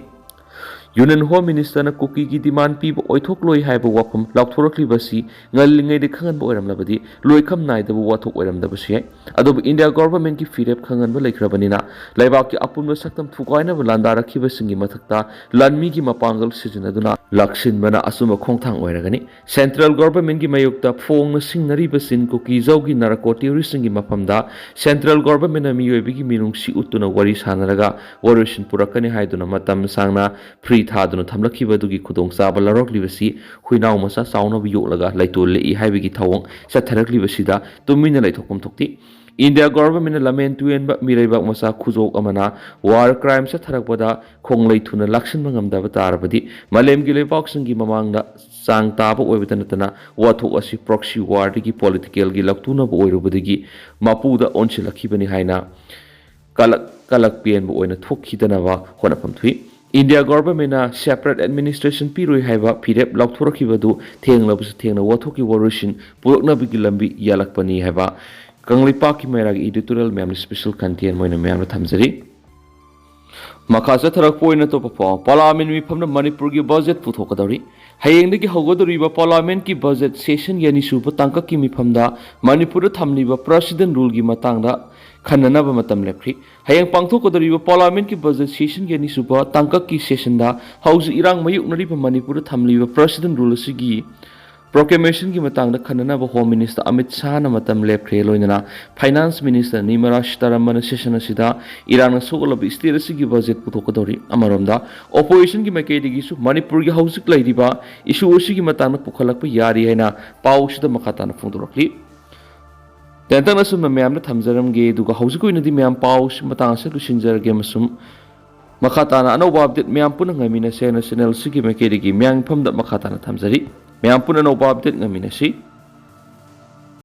ꯌꯨꯅꯤꯌꯟ ꯍꯣꯝ ꯃꯤꯅꯤꯁꯇꯔꯅ ꯀꯨꯀꯤꯒꯤ ꯗꯤꯃꯥꯟ ꯄꯤꯕ ꯑꯣꯏꯊꯣꯛꯂꯣꯏ ꯍꯥꯏꯕ ꯋꯥꯐꯝ ꯂꯥꯎꯊꯣꯔꯛꯂꯤꯕ ꯑꯁꯤ ꯉꯜꯂꯤꯉꯩꯗ ꯈꯪꯍꯟꯕ ꯑꯣꯏꯔꯝꯂꯕꯗꯤ ꯂꯣꯏꯈꯝ ꯅꯥꯏꯗꯕ ꯋꯥꯊꯣꯛ ꯑꯣꯏꯔꯝꯗꯕꯁꯨ ꯌꯥꯏ꯫ ꯑꯗꯨꯕꯨ ꯏꯟꯗꯤꯌꯥ ꯒꯣꯚꯔꯟꯃꯦꯟꯒꯤ ꯐꯤꯔꯦꯞ ꯈꯪꯍꯟꯕ ꯂꯩꯈ꯭ꯔꯕꯅꯤꯅ ꯂꯩꯕꯥꯛꯀꯤ ꯑꯄꯨꯟꯕ ꯁꯛꯇꯝ ꯊꯨꯒꯥꯏꯅꯕ ꯂꯥꯟꯗꯥꯔꯛꯈꯤꯕꯁꯤꯡꯒꯤ ꯃꯊꯛꯇ ꯂꯥꯟꯃꯤꯒꯤ ꯃꯄꯥꯡꯒꯜ ꯁꯤꯖꯤꯟꯅꯗꯨꯅ ꯂꯥꯛꯁꯤꯟꯕꯅ ꯑꯆꯨꯝꯕ ꯈꯣꯡꯊꯥꯡ ꯑꯣꯏꯔꯒꯅꯤ꯫ ꯁꯦꯟꯇ꯭ꯔꯦꯜ ꯒꯣꯚꯔꯟꯃꯦꯟꯒꯤ ꯃꯥꯌꯣꯛꯇ ꯐꯣꯡꯅ ꯁꯤꯡꯅꯔꯤꯕꯁꯤꯡ ꯀꯨꯀꯤ ꯖꯧꯒꯤ ꯅꯥꯔꯀꯣ ꯇꯦꯔꯣꯔꯤꯁꯁꯤꯡꯒꯤ ꯃꯐꯝꯗ ꯁꯦꯟꯇ꯭ꯔꯦꯜ ꯒꯣꯚꯔꯟꯃꯦꯟꯅ ꯃꯤꯑꯣꯏꯕꯒꯤ ꯃꯤꯅꯨꯡꯁꯤ ꯎꯠꯇꯨꯅ ꯋꯥꯔꯤ ꯁꯥꯟꯅꯔꯒ ꯋꯥꯔꯣꯏꯁꯤꯟ ꯄꯨꯔꯛꯀꯅꯤ ꯍꯥꯏꯗꯨꯅ ꯃꯇꯝ ꯁꯥꯡꯅ ꯐ꯭ꯔꯤ ꯊꯥꯗꯨꯅ ꯊꯝꯂꯛꯈꯤꯕ ꯑꯗꯨꯒꯤ ꯈꯨꯗꯣꯡꯆꯥꯕ ꯂꯧꯔꯛꯂꯤꯕꯁꯤ ꯍꯨꯏꯅꯥꯎ ꯃꯆꯥ ꯆꯥꯎꯅꯕ ꯌꯣꯛꯂꯒ ꯂꯩꯇꯣꯜ ꯂꯦꯛꯏ ꯍꯥꯏꯕꯒꯤ ꯊꯧꯑꯣꯡ ꯆꯠꯊꯔꯛꯂꯤꯕꯁꯤꯗ ꯇꯨꯃꯤꯟꯅ ꯂꯩꯊꯣꯛꯐꯝ ꯊꯣꯛꯇꯦ꯫ ꯏꯟꯗꯤꯌꯥ ꯒꯣꯚꯔꯟꯃꯦꯟꯅ ꯂꯝꯍꯦꯟ ꯇꯨꯍꯦꯟꯕ ꯃꯤꯔꯩꯕꯥꯛ ꯃꯆꯥ ꯈꯨꯖꯣꯛ ꯑꯃꯅ ꯋꯥꯔ ꯀ꯭ꯔꯥꯏꯝ ꯆꯠꯊꯔꯛꯄꯗ ꯈꯣꯡꯂꯩ ꯊꯨꯅ ꯂꯥꯛꯁꯤꯟꯕ ꯉꯝꯗꯕ ꯇꯥꯔꯕꯗꯤ ꯃꯥꯂꯦꯝꯒꯤ ꯂꯩꯕꯥꯛꯁꯤꯡꯒꯤ ꯃꯃꯥꯡꯗ ꯆꯥꯡ ꯇꯥꯕ ꯑꯣꯏꯕꯇ ꯅꯠꯇꯅ ꯋꯥꯊꯣꯛ ꯑꯁꯤ ꯄ꯭ꯔꯣꯛꯁꯤ ꯋꯥꯔꯗꯒꯤ ꯄꯣꯂꯤꯇꯤꯀꯦꯜꯒꯤ ꯂꯧꯇꯨꯅꯕ ꯑꯣꯏꯔꯨꯕꯗꯒꯤ ꯃꯄꯨꯗ ꯑꯣꯟꯁꯤꯜꯂꯛꯈꯤꯕꯅꯤ ꯍꯥꯏꯅ ꯀꯂꯛ ꯀꯂꯛ ꯄꯦꯟꯕ ꯑꯣꯏꯅ ꯊꯣꯛꯈꯤꯗꯅꯕ ꯍꯣꯠꯅꯐꯝ ꯊꯣꯛꯏ꯫ ꯏꯟꯗꯤꯌꯥ ꯒꯣꯚꯔꯟꯃꯦꯟꯅ ꯁꯦꯄꯔꯦꯠ ꯑꯦꯗꯃꯤꯅꯤꯁꯇ꯭ꯔꯦꯁꯟ ꯄꯤꯔꯣꯏ ꯍꯥꯏꯕ ꯐꯤꯔꯦꯞ ꯂꯥꯎꯊꯣꯔꯛꯈꯤꯕ ꯑꯗꯨ ꯊꯦꯡꯂꯕꯁꯨ ꯊꯦꯡꯅ ꯋꯥꯊꯣꯛꯀꯤ ꯋꯥꯔꯣꯏꯁꯤꯟ ꯄꯨꯔꯛꯅꯕꯒꯤ ꯂꯝꯕꯤ ꯌꯥꯜꯂꯛꯄꯅꯤ ꯍꯥꯏꯕ ꯀꯪꯂꯩꯄꯥꯛꯀꯤ ꯃꯩꯔꯥꯒꯤ ꯏꯗꯤꯇꯣꯔꯤꯌꯦꯜ ꯃꯌꯥꯝꯅ ꯁ꯭ꯄꯦꯁꯦꯜ ꯀꯟꯇꯦꯟ ꯑꯣꯏꯅ ꯃꯌꯥꯝꯗ ꯊꯝꯖꯔꯤ꯫ ꯃꯈꯥ ꯆꯠꯊꯔꯛꯄ ꯑꯣꯏꯅ ꯑꯇꯣꯞꯄ ꯄꯥꯎ, ꯄꯥꯔꯂꯤꯌꯥꯃꯦꯟ ꯃꯤꯐꯝꯗ ꯃꯅꯤꯄꯨꯔꯒꯤ ꯕꯖꯦꯠ ꯄꯨꯊꯣꯛꯀꯗꯧꯔꯤ꯫ ꯍꯌꯦꯡꯗꯒꯤ ꯍꯧꯒꯗꯧꯔꯤꯕ ꯄꯥꯔꯂꯤꯌꯥꯃꯦꯟꯒꯤ ꯕꯖꯦꯠ ꯁꯦꯁꯟꯒꯤ ꯑꯅꯤꯁꯨꯕ ꯇꯥꯡꯀꯛꯀꯤ ꯃꯤꯐꯝꯗ ꯃꯅꯤꯄꯨꯔꯗ ꯊꯝꯂꯤꯕ ꯄ꯭ꯔꯦꯁꯤꯗꯦꯟ ꯔꯨꯜꯒꯤ ꯃꯇꯥꯡꯗ ꯈꯟꯅꯅꯕ ꯃꯇꯝ ꯂꯦꯞꯈ꯭ꯔꯤ꯫ ꯍꯌꯦꯡ ꯄꯥꯡꯊꯣꯛꯀꯗꯧꯔꯤꯕ ꯄꯥꯔꯂꯤꯌꯥꯃꯦꯟꯒꯤ ꯕꯖꯦꯠ ꯁꯦꯁꯟꯒꯤ ꯑꯅꯤꯁꯨꯕ ꯇꯥꯡꯀꯛꯀꯤ ꯁꯦꯁꯟꯗ ꯍꯧꯖꯤꯛ ꯏꯔꯥꯡ ꯃꯥꯌꯣꯛꯅꯔꯤꯕ ꯃꯅꯤꯄꯨꯔꯗ ꯊꯝꯂꯤꯕ ꯄ꯭ꯔꯦꯁꯤꯗꯦꯟ ꯔꯨꯜ ꯑꯁꯤꯒꯤ ꯄ꯭ꯔꯣꯀ꯭ꯂꯦꯃꯦꯁꯟꯒꯤ ꯃꯇꯥꯡꯗ ꯈꯟꯅꯅꯕ ꯍꯣꯝ ꯃꯤꯅꯤꯁꯇꯔ ꯑꯃꯤꯠ ꯁꯥꯍꯅ ꯃꯇꯝ ꯂꯦꯞꯈ꯭ꯔꯦ꯫ ꯂꯣꯏꯅꯅ ꯐꯥꯏꯅꯥꯟꯁ ꯃꯤꯅꯤꯁꯇꯔ ꯅꯤꯔꯃꯂꯥ ꯁꯤꯇꯥꯔꯥꯃꯟꯅ ꯁꯦꯁꯟ ꯑꯁꯤꯗ ꯏꯔꯥꯡꯅ ꯁꯣꯛꯍꯜꯂꯕ ꯁ꯭ꯇꯦꯠ ꯑꯁꯤꯒꯤ ꯕꯖꯦꯠ ꯄꯨꯊꯣꯛꯀꯗꯧꯔꯤ꯫ ꯑꯃꯔꯣꯝꯗ, ꯑꯣꯄꯣꯖꯤꯁꯟꯒꯤ ꯃꯥꯏꯀꯩꯗꯒꯤꯁꯨ ꯃꯅꯤꯄꯨꯔꯒꯤ ꯍꯧꯖꯤꯛ ꯂꯩꯔꯤꯕ ꯏꯁꯨ ꯑꯁꯤꯒꯤ ꯃꯇꯥꯡꯗ ꯄꯨꯈꯠꯂꯛꯄ ꯌꯥꯔꯤ ꯍꯥꯏꯅ ꯄꯥꯎ ꯑꯁꯤꯗ ꯃꯈꯥ ꯇꯥꯅ ꯐꯣꯡꯗꯣꯔꯛꯂꯤ꯫ ꯇꯦꯟꯇꯛꯅ ꯑꯁꯨꯝꯅ ꯃꯌꯥꯝꯗ ꯊꯝꯖꯔꯝꯒꯦ, ꯑꯗꯨꯒ ꯍꯧꯖꯤꯛꯀꯤ ꯑꯣꯏꯅꯗꯤ ꯃꯌꯥꯝ ꯄꯥꯎ ꯑꯁꯤ ꯃꯇꯥꯡ ꯑꯁꯤꯗ ꯂꯣꯏꯁꯤꯟꯖꯔꯒꯦ ꯑꯃꯁꯨꯡ ꯃꯈꯥ ꯇꯥꯅ ꯑꯅꯧꯕ ꯑꯞꯗꯦꯠ ꯃꯌꯥꯝ ꯄꯨꯟꯅ ꯉꯥꯏꯃꯤꯟꯅꯁꯦ ꯍꯥꯏꯅ ꯆꯦꯅꯦꯜ ꯑꯁꯤꯒꯤ ꯃꯥꯏꯀꯩꯗꯒꯤ ꯃꯌꯥꯝꯒꯤ ꯃꯐꯝꯗ ꯃꯈꯥ ꯇꯥꯅ ꯊꯝꯖꯔꯤ꯫ ꯃꯌꯥꯝ ꯄꯨꯟꯅ ꯑꯅꯧꯕ ꯑꯞꯗꯦꯠ ꯉꯥꯏꯃꯤꯟꯅꯁꯤ꯫